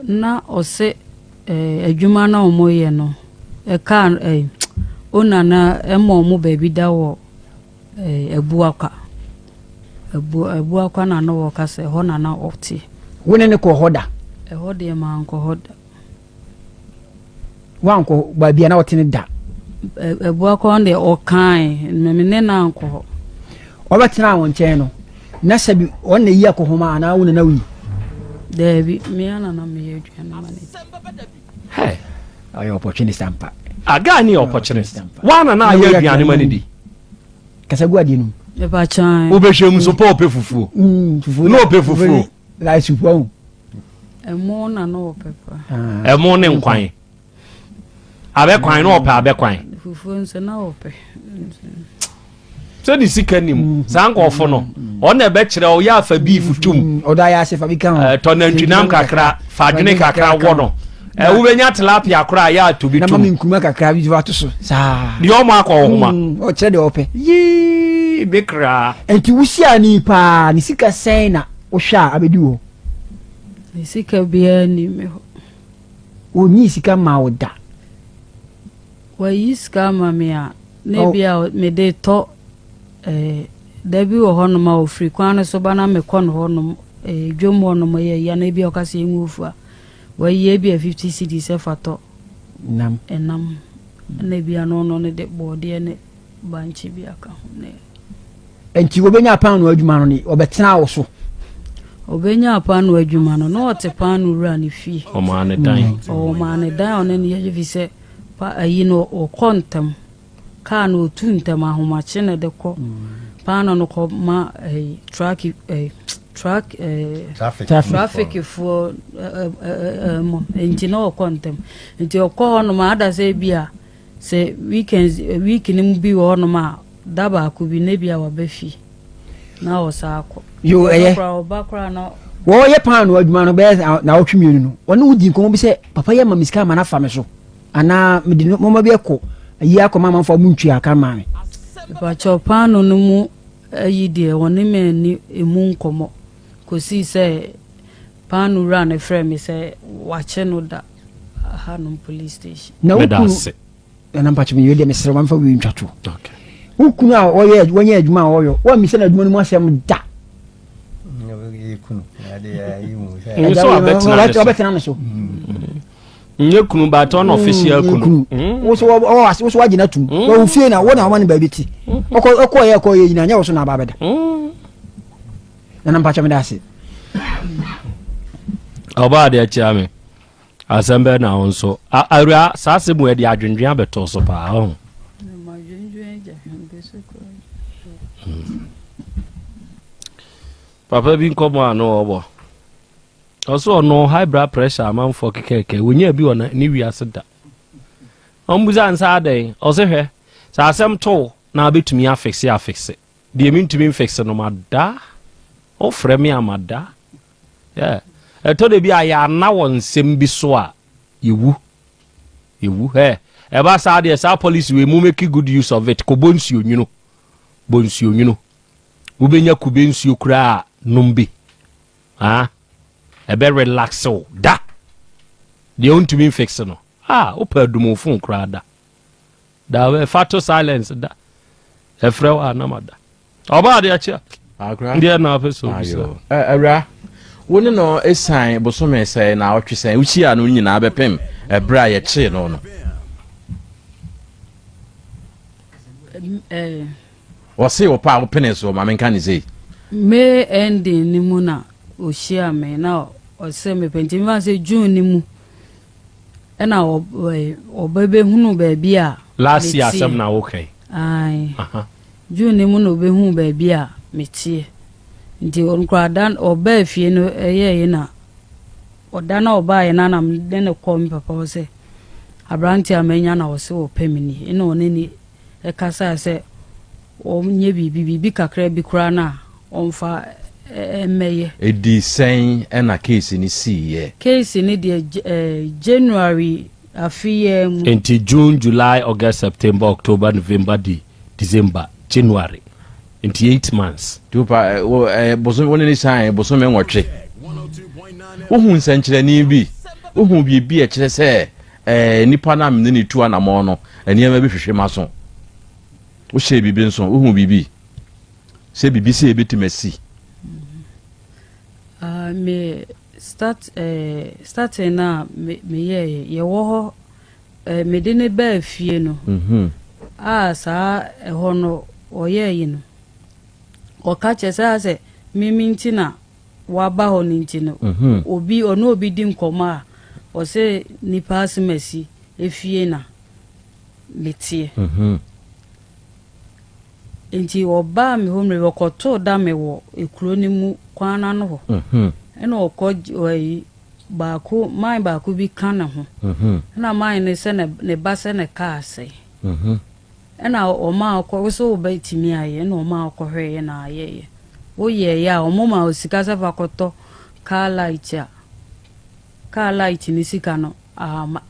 Na ɔsɛ adwuma na ɔmoyɛ no. Kaa ɛɛ owner no ma wɔn baabi da wɔ ɛɛ Abuakwa. Abu Abuakwa na na wɔka sɛ ɛhɔ na na ɔte. Wo ne no kɔɔ hɔ da? Ɛhɔ deɛ mankɔ hɔ da. Woankɔ baabi a na ɔte no da? Abuakwa no deɛ ɔkae, me ne no ankɔ hɔ. Ɔbɛtenaa wo nkyɛn no, na sɛbi ɔno na eyi akɔhoma anaa wo na na woyi? Daabi, me ara na na meyɛ aduane ma no di. Hey. Ɔyɛ opportunist ampa. A guy ni yɛ opportunist. Wa na na ayɛ aduane ma ne di. Kasa gu adeɛ no mu. Mepa kyan. Wobɛhwɛ mu so pa ɔpɛ fufuo. Fufuo. Na ɔpɛ fufuo. Like soup ɔho. Ɛmo na na ɔpɛ pa. Ɛmo ne nkwan. Abɛkwan na ɔpɛ abɛkwan. Fufuo nso na ɔpɛ. Sɛ ne sika nim mm. saa nkɔɔfo no mm. ɔna ɛbɛkyerɛ ɔyɛ afa beef tum mm. ɔdɔ ayɛ ase fa bi ka ho tɔ nantwinam kakra fa adwene kakra wɔ no wobɛnya tilapia koraa yɛ ato bi tum na mami nkuruma kakra bi fa to so saa deɛ ɔmo akɔ ɔhoma ɔkyerɛ deɛ ɔpɛ yii bi koraa nti wusia ni paa ne sika sɛn na wohwɛ a abɛdi wɔ ne sika biara ni me hɔ ɔnyi sika ma wo da Wayi sika ama me a, na ebia mede retɔ eh, da bi wɔ hɔnom a ɔfiri kwan no so ba na mekɔ no hɔnom eh, dwam hɔnom yɛ ya na ebia ɔka sɛ yɛngu ofu a, wayi ebia 50 cedis sɛ fa tɔ nam. Ɛnam. Na ebia no ɔno no de bɔɔdeɛ ne bankye bi aka ho ne. Nti wɔbɛnya paanoo adwuma no ne ɔbɛtena wo so. Ɔbɛnya paanoo adwuma no na ɔte paanoo wura ne fie. Ɔmaa ne dan. Ɔmaa ne dan a ɔne no yɛ fi sɛ pa ayi no ɔkɔ ntɛm. Kaa no ɔtu ntɛm ahomakye na ɛde kɔ. Paanoo no kɔ ma ɛyi truck ɛyi truck ɛɛ traffic foɔ ɛɛ ɛɛ nti na ɔkɔ ntɛm. Nti ɔkɔ hɔ nom ada sɛ ebi a. Sɛ weekends week no mu bi wɔ hɔnom a, da baako bi na ebia waba fie na ɔsan akɔ. Yo ɛyɛ. Ɔba koraa na. Wɔyɛ paano adwuma no bɛyɛ naawɔtwe mmienu no, ɔne wo di nkɔmmɔ bi sɛ papa yi ama me sika ama no afa me so anaa mede nneɛma bi akɔ ayi akɔma amanfoɔ a wɔntua aka mmaa me. Mepakyɛw paano no mu ayi deɛ wɔne me anni emu nkɔmmɔ kɔsii sɛ Paano wura no frɛɛ me sɛ wakye no da hanom police station. Na wo kunu nana mpakyɛ mi deɛ mesrɛ ma mfa wei ntwa to. Wo kunu a ɔyɛ wɔnyɛ adwuma a ɔyɔ wɔmmisa no adwuma no mu asɛm da. Ɔbɛtena ne so. Nyɛ kunu but ɔna official kunu. Wo so wo so wagye no atum. Wɔ fie na wo na wɔma no baabi te. Ɔkɔ ɔkɔ yɛ ɛkɔ yɛ nyina nyɛ wo so na aba abɛda. Nana mpakyɛ meda ase. Ɔbaa deɛ kyea me. Asɛm bɛɛ na wo nso. Awura saa asɛm wɔ de adwendwen abɛtɔ so paa ɔho. Papa bi nkɔmɔ a no ɔbɔ. Ɔso ɔno high blood pressure amanfoɔ kekɛkɛ wɔnya bi wɔ ne wiase da. Ɔmbusa nsa adɛn ɔse hwɛ sɛ asɛm to na abɛtumi afixe afixe. Deɛ mentumi mfixe no mada. Wofrɛ me a mada. Yeah. Ɛtɔ da bi a yɛana wɔ nsɛm bi so a yɛwu. Yɛwu. Hey, ɛba saa deɛ saa policy wei mu make good use of it. Kɔbɔ nsuo nwunu. Bɔ nsuo nwunu. Wobɛnya kube nsuo koraa nom bi. Ah, ɛbɛ relax wo da. Deɛ wontumi mfixe no. Ah, wopɛ adum wo phone koraa da. Da ɛfa to silence da. Ɛfrɛ wo a na mada. Ɔbaa adeɛ akyi a. Akora. Deɛ na afɛ sɛ obisa. Awura, wo ne no esan bosome sɛn na ɔtwe sɛn wohyia no nyinaa bɛpem ɛberɛ a yɛkyee no no. Wɔse wo pa a wopene so ma menka ne sei. May ending no mu na ɔhyia me na ɔsɛ mepɛ nti mefa sɛ June no mu. Ɛna ɔbɛbɛhunu baabi a Last year asɛm na woka yi. Ae. June no mu na ɔbɛhuu baabi a meteɛ. Nti ɔno koraa da ɔbaa fie no ɛyɛɛye na ɔda na ɔbaeɛ no na mede no kɔɔ me papa hɔ sɛ aberanteɛ a manya na ɔse ɔpɛ me nie. Ɛna ɔne ne ɛkasae sɛ ɔnyɛ biribi, biribi kakra bi koraa no a ɔmfa mmɛyɛ. Ɛdii sɛn na case no siiɛ? Case no deɛ January afe yi ara mu. Nti June, July, August, September, October, November, de December, January. Nti 8 months. Nti wopa wo ɛɛ bosome wo ne ne san bosome nwɔtwe. Wohu nsɛnkyerɛnne bi, wohu biribi a ɛkyerɛ sɛ. ɛɛ nipa no a mene ne tu anamɔn no nneɛma bi hwehwɛ m'aso. Wohyɛɛ biribi nso, wohu biribi sɛ biribi sɛ ebɛtumi asi. Me start eh, starting na me meyɛɛ yɛwɔ hɔ eh, mede ne baa fie no mm -hmm. a saa ɛhɔ no ɔyɛɛ yi no ɔka kyerɛ sɛ asɛ mimi nti na waba hɔ no nti no mm -hmm. obi ɔne obi di nkɔmmɔ a ɔsɛ nipa asemasi efie na meteɛ mm -hmm. Enti ɔbaa me hɔ mmerɛ bi, ɔkɔtoo da me wɔ ekuro no mu kwan no ano hɔ. Ɛna ɔkɔ ayi baako, man baako bi ka ne ho. Ɛna man no sɛ ne ne ba sɛ ne kaa asɛe. Ɛna ɔmaa ɔkɔ, wo sɛ wobɛtumi ayɛ, ɛna ɔmaa ɔkɔhwɛeɛ na ayɛeɛ. Woyɛeɛ a, ɔmo ma wo sika sɛ fa kɔtɔ car light a, car light no sika no amma.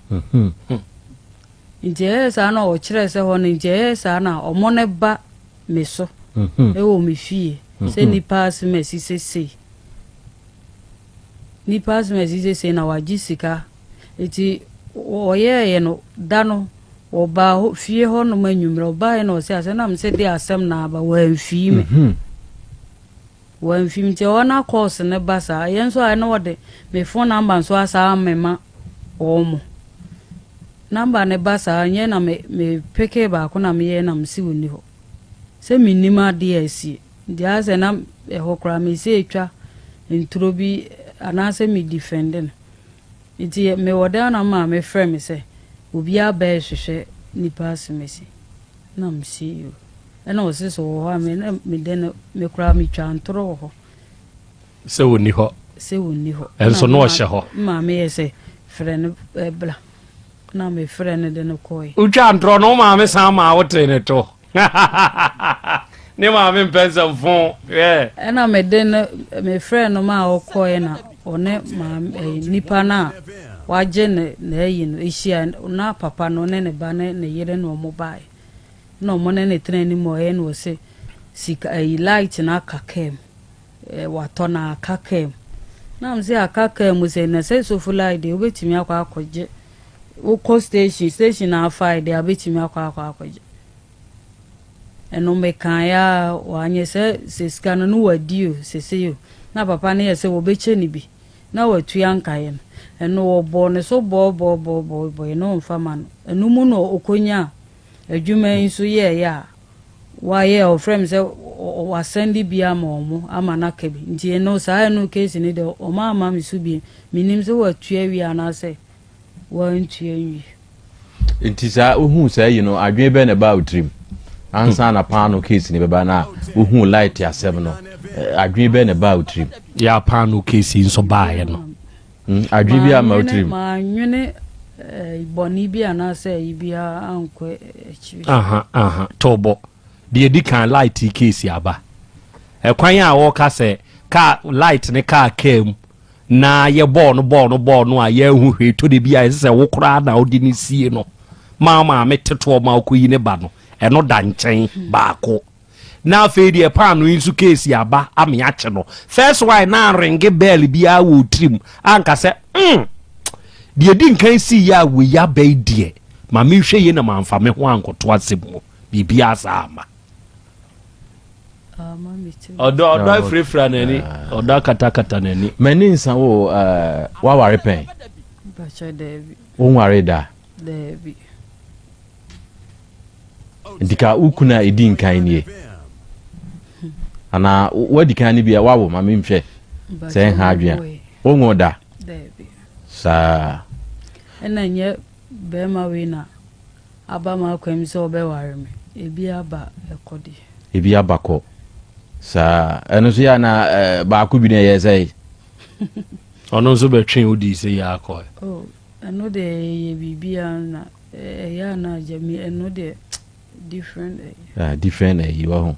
Nti ɛyɛɛ saa na ɔkyerɛɛ sɛ hɔ no, nti ɛyɛɛ saa na ɔmo no ba me so wɔ me fie sɛ nipa asem asi sesei, nipa asem asi sesei na wagye sika. Nti ɔyɛɛyɛ no da no ɔbaa hɔ fie hɔ nom anwummerɛ ɔbaeɛ na ɔse asɛm na mese de asɛm na aba wamfii me. Wamfi me nti ɛhɔ na calls no ba saa. Yɛn nso a na wɔde me phone number nso asa amema wɔn. Number no ba saa nyɛ na me me peke baako na meyɛ na mese ɔnni hɔ. Sɛ mennim adeɛ a asie. Nti ayɛ sɛ na ɛhɔ koraa mese etwa nturo bi anaasɛ me defend no. Nti mewɔ dan na maame frɛ me sɛ obi aba rehwehwɛ nipa asemasi. Na mese yoo. Ɛna ɔse sɛ ɔwɔ hɔ a me na me de no me koraa me twa ntorɔ wɔ hɔ. Sɛ ɔnni hɔ. Sɛ ɔnni hɔ. Ɛnso na ɔhyɛ hɔ. Maame yɛ sɛ frɛ no bla na me frɛ no de no kɔɛ. Wotwa ntorɔ no wo maame san maa wo tee ne to. Ne maame mpɛ nsɛmfo hwɛ. Ɛna me de no me frɛ no maa ɔkɔɛ na ɔne maame ɛyi nipa no a wagye ne n'ayi no ehyia na papa no ne ne ba ne ne yere na ɔmo baeɛ. Na ɔmo ne no tena anim ɔyɛ na ɔse sika ɛyi light no aka kaa mu ɛɛ watɔ na aka kaa mu na mo se aka kaa mu sɛ na sɛ sofo light deɛ wobɛtumi akɔ akɔgye wokɔ station station na afae deɛ abɛtumi akɔ akɔ akɔgye ɛno mekaeɛ a wanyɛ sɛ sɛ sika no no wadi o sese o na papa no yɛ sɛ wɔbɛkyɛ no bi na watua nkaeɛ no ɛno wɔbɔɔ ne so bɔɔbɔɔbɔɔbɔɔ na ɔmfa ma no ɛno mu na ɔkɔnyaa Adwuma yi nso yɛɛyɛ a wayɛ a ɔfrɛ me sɛ wasɛnde bi ama ɔmo ama no aka bi nti ɛno saa ɛno case no deɛ ɔmo amma me so biem menim sɛ watua awie anaasɛ wantua nwie. Nti saa wohuu saa yi no adwene bɛn na ɛbaa wo tirim ansa na paano case no bɛba na wohuu light asɛm no adwene bɛn na ɛbaa wo tirim? Yɛ paano case yi nso baeɛ no. Hmm, adwene bi ama wo tirim. Mannwene eh, bɔne bi anaasɛ ayi biara ankɔ akyiri. Aha, aha, tɔbɔ. Deɛ di kan light case aba. Ɛkwan a wɔka sɛ kaa light ne kaa kaa mu na yɛ bɔɔl no bɔɔl no bɔɔl no a yɛahu hwee to de bi a ɛsɛ sɛ wo koraa na wode ne sie no ma maame tetoɔ ma wokɔyi ne ba no ɛno da nkyɛn baako. Na afei deɛ paano yi nso keesi aba ame akye no. First one na renge bell biara wɔ tirim anka sɛ mm deɛ di nkan sii yɛ a wei aba yi deɛ ma menhwɛ yie na mamfa me ho ankɔto asɛm mu biribiara saa ama. Ɔdɔ ɔdɔ afirafira n'ani ɔdɔ akatakata n'ani. M'ani nsa wo uh, waware pɛn? Wonware da? Daabi. Nti ka wo kunu a ɛdi nkan nie anaa woadi kan no bi a woawo ma menhwɛ sɛ ɛnha adwene a wonwo da saa. Ɛna nyɛ bɛrima wei na aba m'akwan mu sɛ ɔbɛware me ebi aba ɛkɔ deɛ. Ebi aba kɔ saa ɛno nso yɛ na eh, baako bi na ɛyɛ sɛ. Ɔno nso bɛtwe wo dii sɛ yɛ akɔ. Oh, ɛno deɛ ɛyɛ biribiara na Ɛyɛ a na agya mi ɛno deɛ different ɛyi. Ah different ɛyi wɔ ho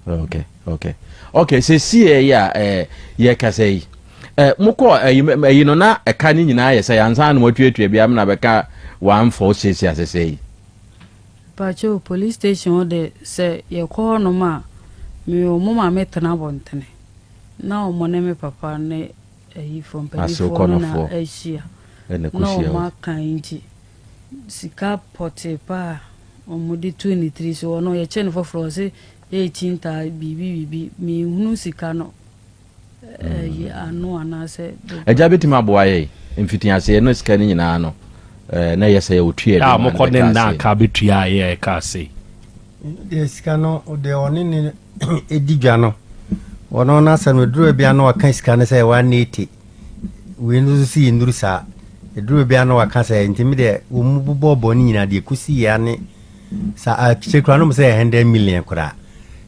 okay okay okay sɛ si ɛyi a ɛɛ yɛ kasa yi ɛɛ mo kɔ ɛyi ɛyi no na ɛka ne nyinaa yɛ sɛ yansa na mo atuatua bi amena bɛka 146 asɛsɛ yi. Pacho police station hɔ de sɛ yɛkɔ hɔ nom a me wɔn ma me tena abɔntene na wɔn ne me papa ne ɛyi fo mpanyinfoɔ no na ahyia na wɔn aka nti. Sika pɔtee paa a wɔde too ne tiri so, ɔno yɛkyɛ no foforɔ ɔse 18 taa biribi biribi, menhunu sika no ɛyi ano anaasɛ. Agya bɛtumi aboa yɛn mfitiaseɛ no sika no nyinaa no na ɛyɛ sɛ ɔtua bi ma no bɛka ase. A mokɔ ne nna bɛtua yɛ ɛka ase. Deɛ sika no deɛ ɔne ne ɛdi dwa no ɔno n'asɛm no duro bia na waka sika no sɛ 180 wei no nso si nnuru saa duro bia na waka sɛ nti mi deɛ wɔn mu bobɔ bɔ ne nyinaa deɛ kusi yɛ ne sa akyire koraa no mo sɛ 100 million koraa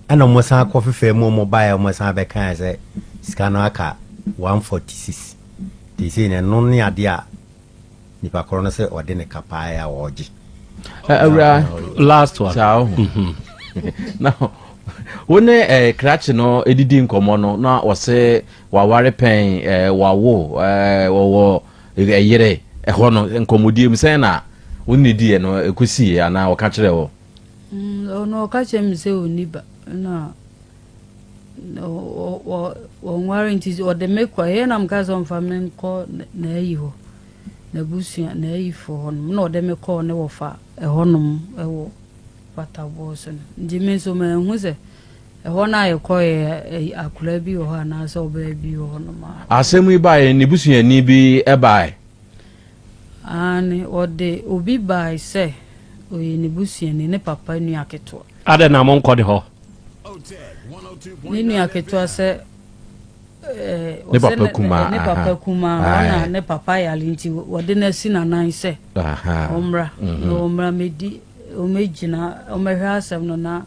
ɛna wɔn san kɔ fefɛ mu wɔn baeɛ wɔn san bɛka yɛ sɛ sika no aka 146 te sɛ ɛno ne adeɛ a nipa korɔ no sɛ ɔde ne ka paa a ɔregye. Awura last one. Saa ho. Na wo ne eh, krakye no edidi nkɔmɔ no na ɔse waware pɛn eh, wawo eh, wɔwɔ ɛyere ɛhɔ no nkɔmɔdie mu sɛn na wo ne diiɛ no ɛkɔsiiɛ anaa ɔka kyerɛ wɔ? Ɔno ɔka kyerɛ me sɛ ɔnni ba na wɔnware nti ɔde me kɔ ɛyɛ na meka sɛ ɔmfa me nkɔ n'ayi hɔ n'abusua n'ayifoɔ hɔnom na ɔde me kɔɔ ne wɔfa ɛhɔnom ɛwɔ pataboɔ so no nti me nso manhu sɛ ɛhɔ no a yɛkɔɛ akwadaa bi wɔ hɔ anaasɛ ɔbaa bi wɔ hɔnom a. Asɛm yi baeɛ ne busuani bi baeɛ. Aane, ɔde obi bae sɛ ɔyɛ ne busuani, ne papa nua ketewa. Adɛn na monkɔ ne hɔ? Ne nua ketewa sɛ ne papa kumaa, ne papa kumaa, ɔna ne papa yare nti wɔde no asi n'anan sɛ ɔmmra na ɔmmra mɛdi, ɔmmɛgyina, ɔmmɛhwɛ asɛm no na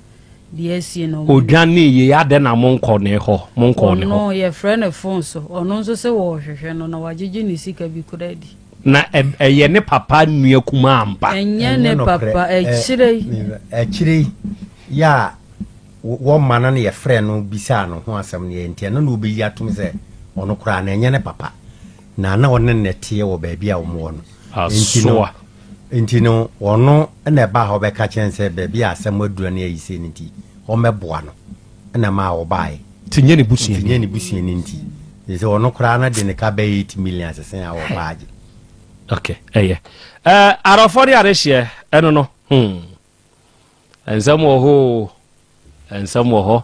deɛ asie no. Odwanee yei, adɛn na monkɔ ne hɔ, monkɔɔ ne hɔ? Ɔno, yɛfrɛ no fon so, ɔno nso sɛ wɔrehwehwɛ no na wagyegye ne sika bi koraa adi. Na ɛyɛ ne papa nua kumaa ampa? Ɛnyɛ ne papa, akyire yi. Akyire yi, yɛ a wɔma no na yɛfrɛɛ no bisaa no ho asɛm no yɛ nti ɛno na ɔbɛyi atom sɛ ɔno koraa no ɛnyɛ ne papa na na ɔne no teɛ wɔ baabi a wɔwɔ no. Nti no, Asoa. nti no ɔno na ɛbaa hɔ bɛka kyerɛ no sɛ baabi a asɛm aduru ne ayi sei no nti ɔmmɛboa no na ɛmaa ɔbaeɛ. Nti nyɛ ne Nti busuani. nyɛ ne busuani nti. Nti sɛ ɔno koraa no de ne ka bɛyɛ 8 million sese a ɔba agye. Ok, ɛyɛ. Ɛɛ, arɔfoɔ ne adehyeɛ, ɛno no, hmm. Nsɛm wɔ hɔ o, nsɛm wɔ hɔ.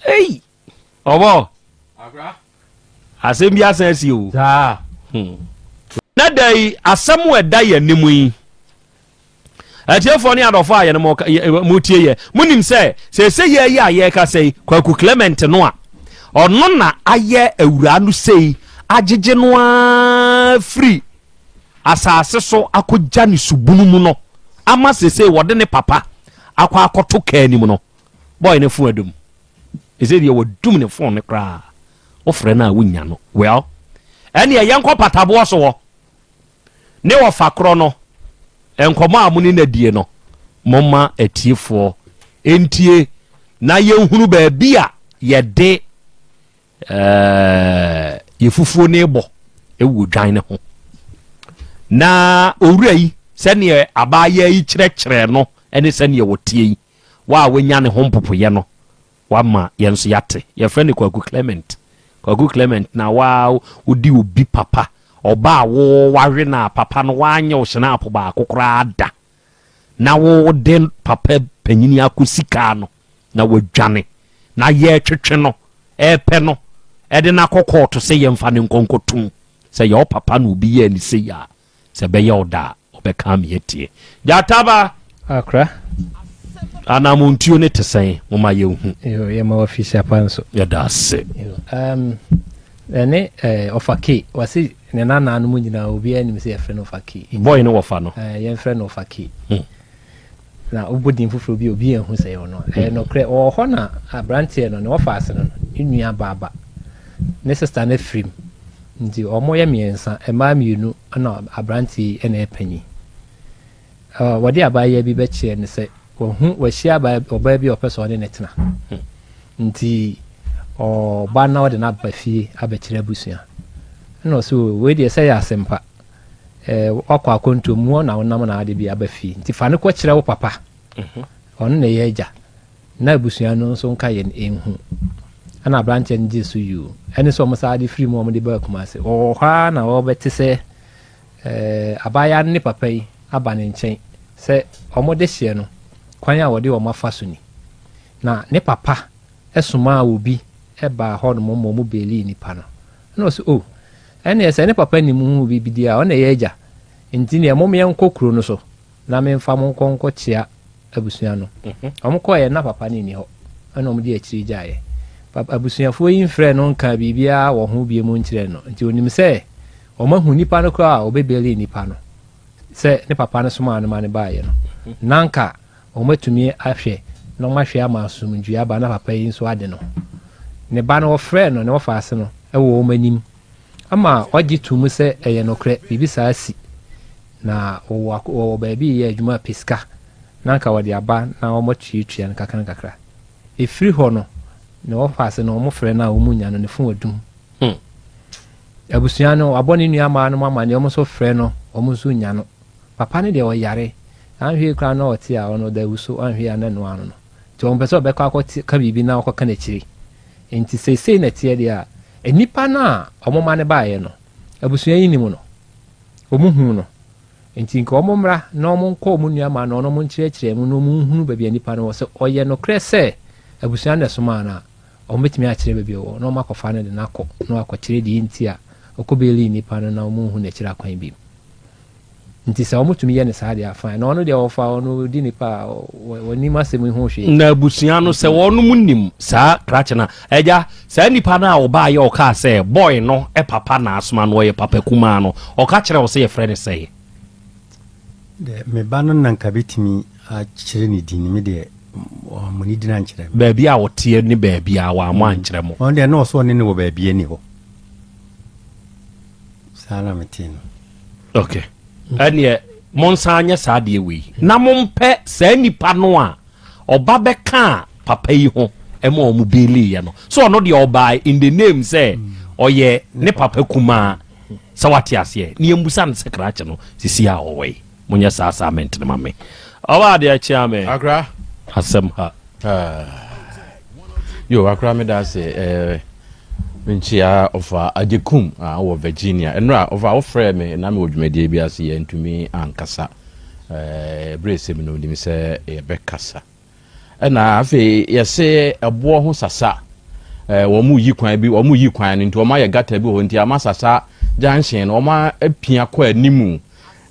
Ei, ɔbɔ. Asɛm bi asan asi o. Saa. Hmm. Na da yi, asɛm a ɛda yɛn anim yi, atiefoɔ ne adɔfoɔ a yɛne mo tie yɛ, monim sɛ seesei yɛ yi a yɛrekasa yi, Kwaku Clement no a ɔno na ayɛ awuraa no sei agyegye no ara firi asase so akɔgya ne subunu mu no ama seesei wɔde ne papa akɔ akɔto kaa anim no, bɔɔy no fon adum. Ɛsɛ deɛ wɔdum ne fon no koraa, wofrɛ no a wonya no. Well, ɛneɛ yɛnkɔ pataboɔ so hɔ ne wɔfa korɔ no, nkɔmmɔ a mo ne no adie no, momma atiefoɔ ntie na yɛnhunu baabi a yɛde Ɛɛ, yɛ fufuo no rebɔ wɔ dwan no ho. Na owura yi, sɛdeɛ abaayewa yi kyerɛkyerɛ no ne sɛdeɛ wɔteɛ yi, wa a wanya ne ho mpopoeɛ no, wama yɛn nso yɛate. Yɛfrɛ no Kwaku Clement. Kwaku Clement na wa wodi obi papa, ɔba a wo wawe no a papa no wanyɛ wo hyɛnaapo baako koraa da, na wode papa panyini akɔsi kaa no na wadwane na yɛretwetwe no repɛ no de no akɔ kɔɔto sɛ yɛmfa no nkɔ nkɔtom sɛ yɛ ɔpapa na obi yɛɛ ne sei a sɛ ɛbɛyɛ ɔda a ɔbɛka ame atie. Gyataba! Akra. Anamontuo no te sɛn? Momma yɛnhu. Yo, yɛma wafisi apa nso. Yɛda ase. Yo, um, ɛne eh, ɔfa K. Wase ne nanaa no mu nyinaa obiara nim sɛ yɛfrɛ no ɔfa K. Boy no wɔfa no. Eh, yɛmfrɛ no ɔfa K. Hmm. Na wobɔ din foforɔ bi a obi anhu sɛ ɛyɛ ɔno a, ɛyɛ nokorɛ. Ɔwɔ hɔ na aberanteɛ no, ne wɔfaase no, ne nua baa ba, ne sista no afiri mu. Nti wɔyɛ mmiɛnsa, mmaa mmienu na aberanteɛ yi na ɛyɛ panin. Wɔde abaayewa bi bɛkyerɛ no sɛ wahu, wahyia abaa, ɔbaa bi a ɔpɛ sɛ ɔne no tena. Nti ɔba na ɔde no aba fie abɛkyerɛ abusua. Ɛna ɔsɛ wei deɛ sɛ yɛ asɛmpa. Eh, woakɔ akwantuo mu hɔ na wonam na ade bi aba fie nti fa no kɔkyerɛ wo papa mhm. ɔno na ɛyɛ agya na abusua no nso nka yɛn ɛnhu ɛna aberanteɛ no gye so yuu ɛne sɛ ɔmo saa de firi mu ɔmo de baa Kumase wɔwɔ hɔ ara na wɔbɛte sɛ eh, abaayewa no ne papa yi. aba ne nkyɛn sɛ wɔn dehyeɛ no, kwan a wɔde wɔn afa so ni. Na ne papa somaa obi baa hɔnom ma wɔbeelii nipa no. Ɛna ɔse, Oh, ɛneɛ sɛ ne papa nim ho biribi deɛ a, ɔna ɛyɛ agya. Nti neɛ mom yɛnkɔ kuro no so na memfa mo nkɔ nkɔkyea abusua no. Wɔn kɔeɛ na papa no nni hɔ, ɛna wɔn de akyiri gyaeɛ. Papa, abusuafoɔ yi mfrɛɛ no nkaa biribiara wɔ ho biom nkyerɛɛ no. Nti ɔnim sɛ wɔn ahu nipa no koraa a ɔbɛbeelii nipa no sɛ ne papa no somaa no ma no baeɛ no. Na anka Wɔatumi ahwɛ na wɔahwɛ ama asomdwoeɛ aba na papa yi nso ade no. Ne ba no, wɔfrɛɛ no ne wɔfaase no wɔ wɔn anim ama ɔgye too mu sɛ ɛyɛ nokorɛ, biribi saa asi. Na wɔwɔ wɔwɔ baabi reyɛ adwuma pɛ sika na anka wɔde aba na wɔatuatua no nkakrankakra. Ɛfiri hɔ no, ne wɔfaase no wɔfrɛ no a wɔnnya no, ne fon adum. Abusua no, wabɔ ne nua mmaa no amaneɛ, wɔn nso frɛ no, wɔn nso nnya no. Papa no deɛ ɔyare, anhwee koraa na ɔte a ɔno ɔda awu so, anhwee a na ɛno ano no. Nti ɔmpɛ sɛ ɔbɛkɔ akɔ ka biribi na ɔkɔka n'akyiri. Nti seisei na ɛteɛ deɛ a, nnipa no a wɔn ma no baeɛ no, abusua yi nim no, wɔn huu no. Nti nka wɔn mmra na wɔn nkɔ wɔn nua maa no na wɔn nkyerɛkyerɛ mu na wɔn nhunu baabi a nipa no wɔ. Sɛ ɔyɛ nokorɛ sɛ abusua no na ɛsomaa no a, wɔn bɛtumi akyerɛ baabi a ɔwɔ na wɔn akɔfa no de no akɔ na wakɔkyerɛ deɛ nti a ɔkɔ beelii nipa no na wɔn nhu n'akyiri akwan bio. Nti sɛ wɔn tumi yɛ no saa deɛ a fine. Na ɔno deɛ ɔfa ɔno ɔdi nipa a ɔnim asɛm yi ho hwee. Na abusua no sɛ wɔnom nim saa krakye no a, agya saa nipa no a ɔbaayɛ ɔkaa sɛ boy no papa na asoma no ɔyɛ papa kumaa no ɔka kyerɛ wo sɛ yɛfrɛ no sɛn? Deɛ me ba no na nka bɛtumi akyerɛ ne din, me deɛ wammɔ ne din ankyerɛ me. Baabi a ɔteɛ ne baabi a wammɔ ankyerɛ mo. Ɔno deɛ na ɔsɛ ɔne no wɔ baabi ani hɔ. Saa na metee no. Ok. Ɛneɛ monsan nyɛ saa adeɛ wei na mompɛ saa nipa no a ɔba bɛkaa papa yi ho ɛma ɔmo beeliiɛ no. So ɔno deɛ ɔbaa in the name sɛ ɔyɛ ne papa kumaa sɛ wate aseɛ ne yɛmbusa no sɛ krakye no sisi a ɔwɔ yi. Monyɛ saa assignment no ma me. Ɔba adeɛ kyea me. Akra. Asɛm ha. Yo, akra me da ase. Eh, menkyia ɔfa Agyekum a wɔ Virginia. Ɛnora ɔfa wofrɛ me na mewɔ dwumadie bi ase yɛntumi ankasa. Eh, berɛ sɛ mu no nim sɛ yɛbɛkasa. Ɛna afei yɛse ɛboɔ ho sasa. Eh, wɔn yi kwan bi, wɔn yi kwan no nti wɔn ayɛ gata bi wɔ hɔ nti ama sasa junction no wɔn apia kɔ animu.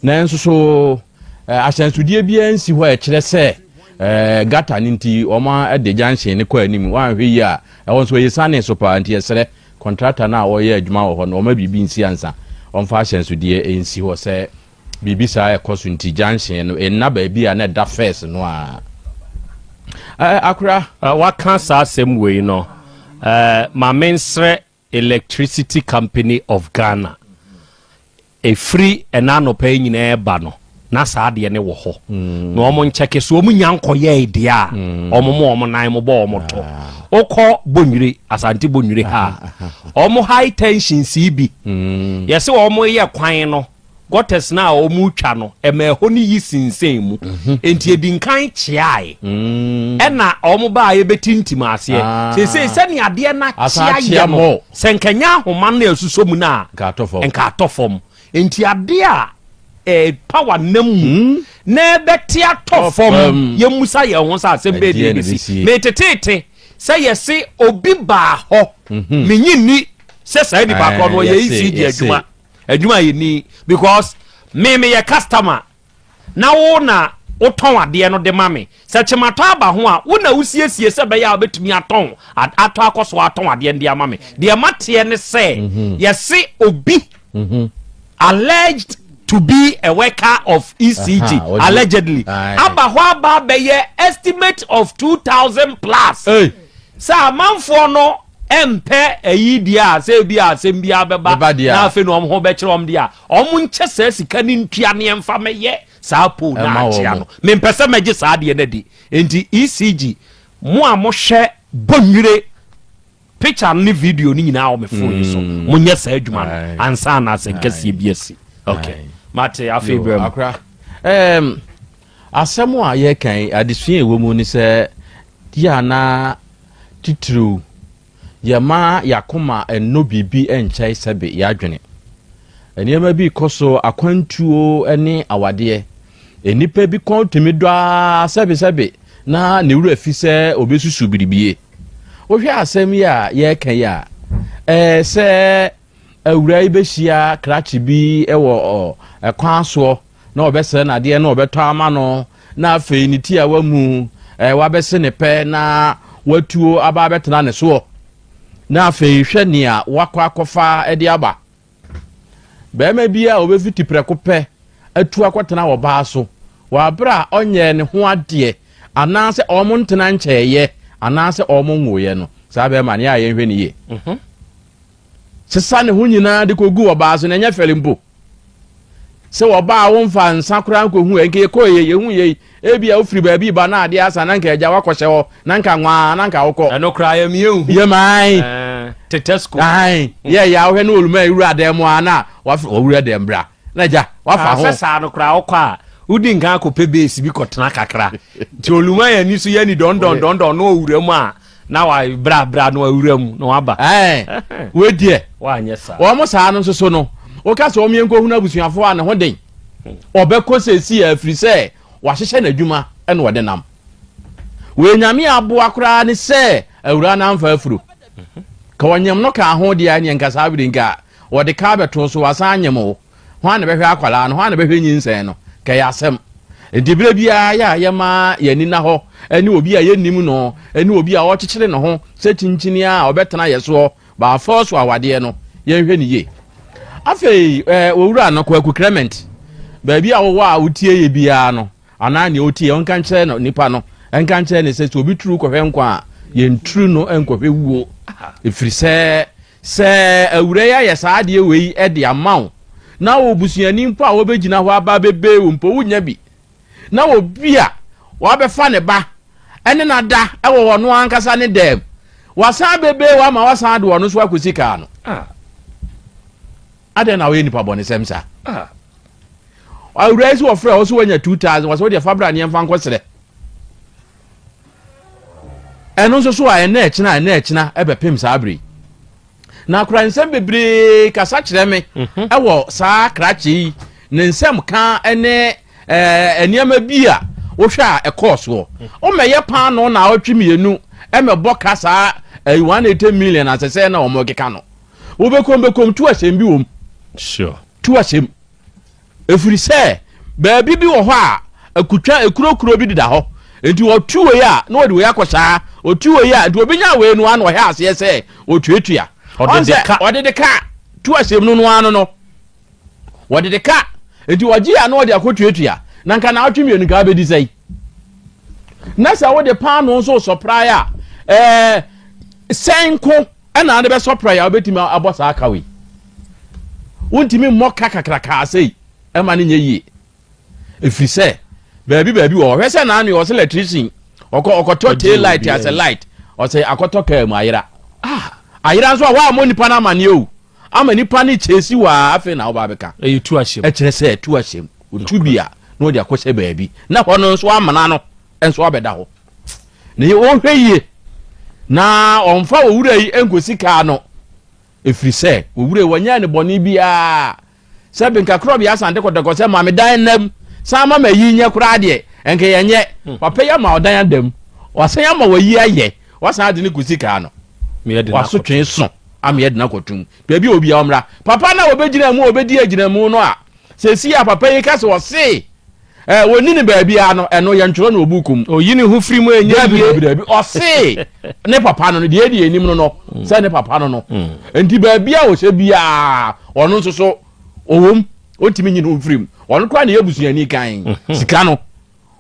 Nanso so ahyɛnsodeɛ biara nsi hɔ a ɛkyerɛ sɛ gata no nti wɔde junction no kɔ anim. Wɔanhwɛ yie a, ɛhɔ nso ɛyɛ siane so paa nti yɛsrɛ kɔntrata no a ɔreyɛ adwuma wɔ hɔ no ɔmma biribi nsi ansa ɔmfa ahyɛnsodeɛ nsi hɔ sɛ biribi saa ɛkɔ so nti junction no nna baabi a na ɛda first no a. Akora. Waka saa asɛm wei no, ma mensrɛ Electricity Company of Ghana. Ɛfiri ɛna anɔpa yi nyinaa ɛba no, na saa adeɛ no wɔ hɔ. Na wɔn nkyɛke so wɔn nya nkɔyɛe deɛ a, wɔn mo wɔn nan mo bɔ wɔn to. Wokɔ Bonwire, Asante Bonwire ha a, wɔn high tension sii bi. Yɛse wɔn yɛ kwan no, Gutters no a wɔretwa no, ɛma ɛhɔ no yi sinsɛn mu. Mhm. Enti edi nkan kyeae. Mm. Ɛna wɔn baa yɛbɛtintim aseɛ. Ah. Seesei sɛnea adeɛ no akyea yɛ no, sɛ nka nyɛ ahoma no ɛsusɔ mu no a, nka atɔ fam. Enti adeɛ a eh, power nam mu mm. na ɛbɛte atɔ fam, yɛmmusa yɛn ho sɛ asɛm bɛɛ deɛ ɛbɛsi. Meteteete sɛ yɛse obi baa hɔ, mhm. menyi nni sɛ saa nipa korɔ no ɔyɛ ECG adwuma. Adwuma a yɛnni because me meyɛ customer na wo na wotɔn adeɛ no de ma me. Sɛ kyematɔ aba ho a, wo na wosiesie sɛ ɛbɛyɛ a wobɛtumi atɔn atɔ akɔ so atɔn adeɛ no de ama me. Deɛ mateɛ ne sɛ mhm. yɛse obi mhm. alleged to be a worker of ECG allegedly aba hɔ aba abɛyɛ estimate of 2000 plus. Sɛ amanfoɔ no mpɛ ayi deɛ a sɛ ebi a asɛm biara bɛba na afei na wɔn ho bɛkyerɛ wɔn deɛ a wɔn nkyɛ saa sika no ntua ne ɛmfa mɛyɛ saa pole na akyea no mempɛ sɛ mɛgye saa adeɛ no adi nti ECG mo a mohwɛ bɔnwire picture no ne video no nyinaa wɔ me phone yi so mm. monyɛ saa adwuma no ansa na asɛm kɛseɛ bi asi okay mate afei brɛ mu asɛm a yɛka yi adesua ɛwɔ mu ne sɛ yɛ anaa Titiriw, yɛmma yɛn akoma nnɔ biribi nkyɛe sɛbe yɛn adwene. Nneɛma bi rekɔ so, akwantuo ne awadeɛ. Nnipa bi kɔn tumi dɔ ara sɛbesɛbe na ne werɛ fi sɛ obesusu biribie. Wohwɛ asɛm yi a yɛreka yi a, ɛɛ sɛ awuraa yi bɛhyia krakye bi wɔ ɛkwan soɔ na ɔbɛsrɛ no adeɛ na ɔbɛtɔ ama no na afei ne ti a wamu ɛɛ wabɛse ne pɛ na watuo aba abɛtena ne soɔ na afei hwɛ nea wakɔ akɔfa de aba. Barima bi a obefiti prɛko pɛ atu akɔtena ɔbaa so wɔ abere a ɔnyɛɛ ne ho adeɛ anaasɛ wɔn ntena nkyɛɛyɛ anaasɛ wɔn nwoeɛ no, saa barima no yɛ a yɛnhwɛ no yie. Mhm. Sesa ne ho nyinaa de kɔgu ɔbaa so na ɛnyɛ fɛre mpo. Sɛ ɔbaa wo mfa nsa koraa nkɔhu ɛ, nka yɛkɔɔ yei, yɛhu yei, ebia wofiri baabi ba na adeɛ asa na nka agya wakɔhyɛ hɔ, na nka nwaa na nka wokɔ. Ɛno koraa yɛ meyɛ nhu. Yɛ maae. Ɛɛ, tetesco. Ae, yɛ yɛ a wohwɛ ne oluma ewura dan mu a na wafrɛ ɔwura dɛm bra. Na agya, wafa ho. Sɛ saa no koraa wokɔ a, wodi nkan akɔpɛ base bi kɔtena kakra. Nti oluma yɛ ani so yɛ ni dɔndɔn dɔndɔn na ɔwura mu a, na wa bra bra na wawura mu na waba. Ɛɛ wei deɛ. Wanyɛ saa. Wɔn saa no nso so no, woka sɛ wɔn yɛn nkɔhunu abusuafoɔ a ne ho den. Ɔbɛkɔ sɛsi a ɛfiri sɛ wahyehyɛ n'adwuma ɛna ɔde nam. Wei nyame aboa koraa ne sɛ awuraa no amfa afuro. Ka ɔnyem no kaa ho deɛ ɛneɛ nka saa bere nka wɔde ka abɛto so wasan anyem wo. Hwan na bɛhwɛ akwadaa no? Hwan na bɛhwɛ nyinsɛn no? Ka ɛyɛ asɛm. Enti berɛ biara yɛ a yɛma yɛn ani nna hɔ ne obi a yɛnnim no ne obi a ɔrekyekyere ne ho sɛ kyinkyini a ɔbɛtena yɛ soɔ baafɔɔ so awadeɛ no, yɛnhwɛ no yie. Afei eh, owura no, Kwaku Clement, baabi a wowɔ a wotie yɛ biara no, Anaa nea ɔtie, ɔnka nkyerɛ no nipa no, nka nkyerɛ no sɛ, sɛ obi turu kɔhwɛ nkwa a, yɛnturu no nkɔhwɛ wuo. Ɛfiri sɛ, sɛ awura yi ayɛ saa adeɛ wei de ama wo, na wo busuani mpo a wɔbɛgyina hɔ aba abɛbee wo mpo, wonnya bi. Na obi a wabɛfa ne ba ne no ada wɔ ɔno ankasa ne dɛm, wasan abɛbee wo ama wasan de ɔno nso akɔsi kaa no. Adɛn na woyɛ nipa bɔnesɛm saa? Awura yi sɛ wɔfrɛ wo sɛ woanya 2000 wɔsɛ wodeɛ fa bra ne yɛmfa nkɔsrɛ. Ɛno nso so a ɛnɛ ɛkyena ɛnɛ ɛkyena ɛbɛpem saa bere yi. Na akora nsɛm bebree kasa kyerɛ me mhm. ɛwɔ saa krakye yi ne nsɛm ka ne ɛɛ nneɛma bi a wohwɛ a ɛkɔɔ soɔ. Womɛyɛ paano na awɔtwe mmienu ɛmɛbɔ ka saa ɛyi 180 million asɛsɛ na wɔn keka no. Wobɛkɔm bɛkɔm tu ahyɛm bi wɔm. Sure. Tu ahyɛm. Ɛfiri sɛ baabi bi wɔ hɔ a akutwa ekurokuro bi deda hɔ. Nti ɔtu wei a na ɔde wei akɔ saa. Ɔtu wei a nti obi nya wei no ara na ɔhɛ aseɛ sɛ ɔtuatua. Ɔde de ka. Ɔde de ka tu ahyɛm no no ano no. Wɔde de ka. Nti ɔgye a na ɔde akɔtuatua. Na nka naawɔtwe mmienu nka abɛdi sɛn? Na sɛ wode paanoo nso sɔprae a ɛɛ sɛn ko ɛna ade bɛsɔ praeɛ a wobɛtumi abɔ saa ka wei wontumi mmɔ ka kakrakaa sei ɛma no nyɛ yie ɛfiri sɛ baabi baabi wɔ hɔ hwɛ sɛ naano ɔsɛ electrician ɔkɔ ɔkɔtɔ tail light asɛ light ɔsɛ akɔtɔ kaa mu ayera ah ayera nso a wɔammɔ nipa no amaneɛ o ama nipa no kyɛsi wɔ a afei na woba bɛka ɛyɛ tu ahyɛm ɛkyerɛ sɛ tu ahyɛm otu bi a na ɔde akɔhyɛ baabi na hɔ no nso amena no nso abɛda hɔ Na ɔnhwɛ yie na ɔmfa owura yi nkɔsi kaa no, ɛfiri sɛ owura yi wɔnyɛɛ no bɔne biara. Sɛ benkakorɔbea asante kɔtɔkɔ sɛ ma me dan nnam, san ma mayi nyɛ koraa deɛ, ɛnka yɛnyɛ. Hmm. Papa yi ama ɔdan adam, wasan ama wayi ayɛ, wasan ade no kɔsi kaa no. Wasotwe so ama yɛde no akɔtum. Baabi a obiara ɔmmra. Papa no a wɔbɛgyina mu a wɔbɛdi agyinamu no a, Seesei a papa yi ka sɛ ɔse eh, wɔnni no baabiara no, ɛno yɛntwerɛ no wɔ buuku mu. Oyi ne ho firi mu ɛnyɛ yie. Dabi, dabi, ɔse ne papa no no, deɛ ɛdi anim no no, mm. sɛ ne papa no no. Mm. Nti baabi a ɔhyɛ biara, ɔno nso so ɔwom, ɔntumi nyi ne ho firi mu. Ɔno koraa na ɛyɛ busuani kan. Mm-hmm. Sika no,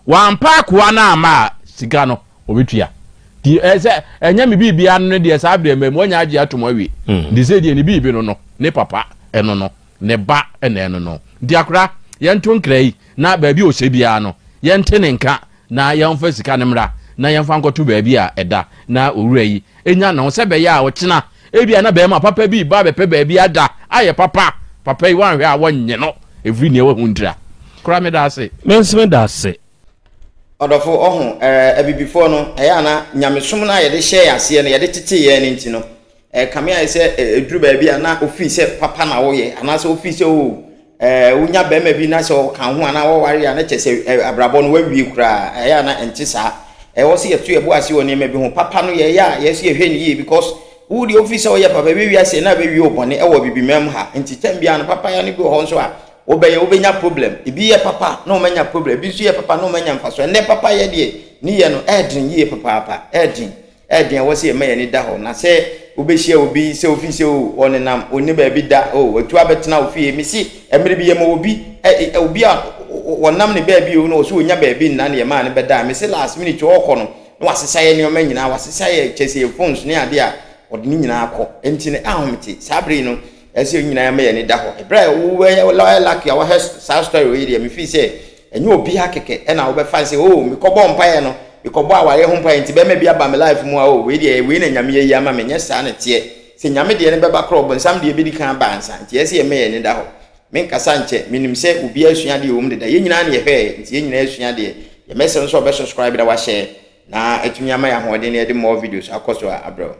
wampa akoa no ama a, sika no, ɔbɛtua. Nti ɛsɛ ɛnyɛ me biribiara no deɛ saa berɛ mma mu, wanya agye atom awie. Mm. Nti sɛ deɛ ne biribi no no, ne papa ɛno no. Ne ba na ɛno no. Nti akora, yɛnto nkra yi na baabi a ɔhyɛ biara no, yɛnte ne nka na yɛmfa sika no mmra na yɛmfa nkɔto baabi a ɛda na owura yi nya ne ho sɛ ɛbɛyɛ a ɔkyena ebia na barima papa bi reba abɛpɛ baabi ada ayɛ papa. Papa yi woanhwɛ a wɔnnye no ɛfiri nea wahu ntira. Kora meda ase. Me nso meda ase. Ɔdɔfo, ɔho, ɛɛ, abibifoɔ no, ɛyɛ a na nyamesom no a yɛde hyɛɛ aseɛ no, yɛde tetee yɛn no nti no, ɛkame ayɛ sɛ ɛduru baabi a na ofii sɛ papa na woyɛ, anaasɛ ofii sɛ o, ɛɛ wonya bɛrima bi na sɛ ɔka ho anaa wɔware a na kyɛ sɛ ɛ abrabɔ no wawie koraa ɛyɛ a na ɛnte saa. Ɛwɔ sɛ yɛto yɛbo ase wɔ nneɛma bi ho. Papa no yɛyɛ a yɛsɛ yɛhwɛ no yie because wo deɛ wofi sɛ woyɛ papa ɛbɛwie aseɛ na abɛwie wo bɔne ɛwɔ bibimam mu ha. Nti tɛm biara no papa yɛ no bi wɔ hɔ nso a wobɛyɛ wobɛnya problem. Ebi yɛ papa na wɔanya problem, ebi nso yɛ papa na wɔanya mfasoɔ. Ɛnnɛ papa yɛ deɛ ne yɛ no ɛɛden yie papaapa, ɛɛden. Ɛyɛ den a ɛwɔ sɛ yɛma yɛn ani da hɔ. Na sɛ wobɛhyia obi sɛ ofi sɛ o ɔnenam, ɔnni baabi da, o watu abɛtena wo fie. Mese mmerɛ bi yɛma obi, ɛ, ɛ, obi a wɔnam ne baabi o na ɔsɛ ɔnya baabi nna na yɛmaa no bɛdaa. Mese last minute ɔrekɔ no na wasesa yɛ nneɛma nyinaa, wasesa yɛ kyɛ sɛ yɛ phones ne adeɛ a ɔde ne nyinaa kɔ. Ɛnti no ahomete saa bere yi no ɛsɛ sɛ yɛn nyinaa yɛma yɛn ani da hɔ. Ɛberɛ a wobɛyɛ lucky a wahwɛ saa story wei deɛ mefii sɛ Ɛnyɛ obiara kɛkɛ na wobɛfa sɛ oh mekɔbɔɔ mpaeɛ no, mekɔbɔɔ awareɛ ho mpaeɛ nti bɛrima bi aba me life mu a oh wei deɛ wei na Nyame ayi ama me. Nyɛ saa na ɛteɛ. Sɛ Nyame deɛ no bɛba koraa ɔbonsam deɛ bɛdi kan aba ansa. Nti ɛyɛ sɛ yɛma yɛn ani da hɔ. Menkasa nkyɛ, menim sɛ obiara asua adeɛ wɔ mu deda. Yɛn nyinaa na yɛhwɛɛ nti yɛn nyinaa asua adeɛ. Yɛmɛsrɛ nso sɛ wobɛ subscribe na wahyɛ na atumi ama yɛn ahoɔden na yɛde more videos akɔ so a abrɛ wo.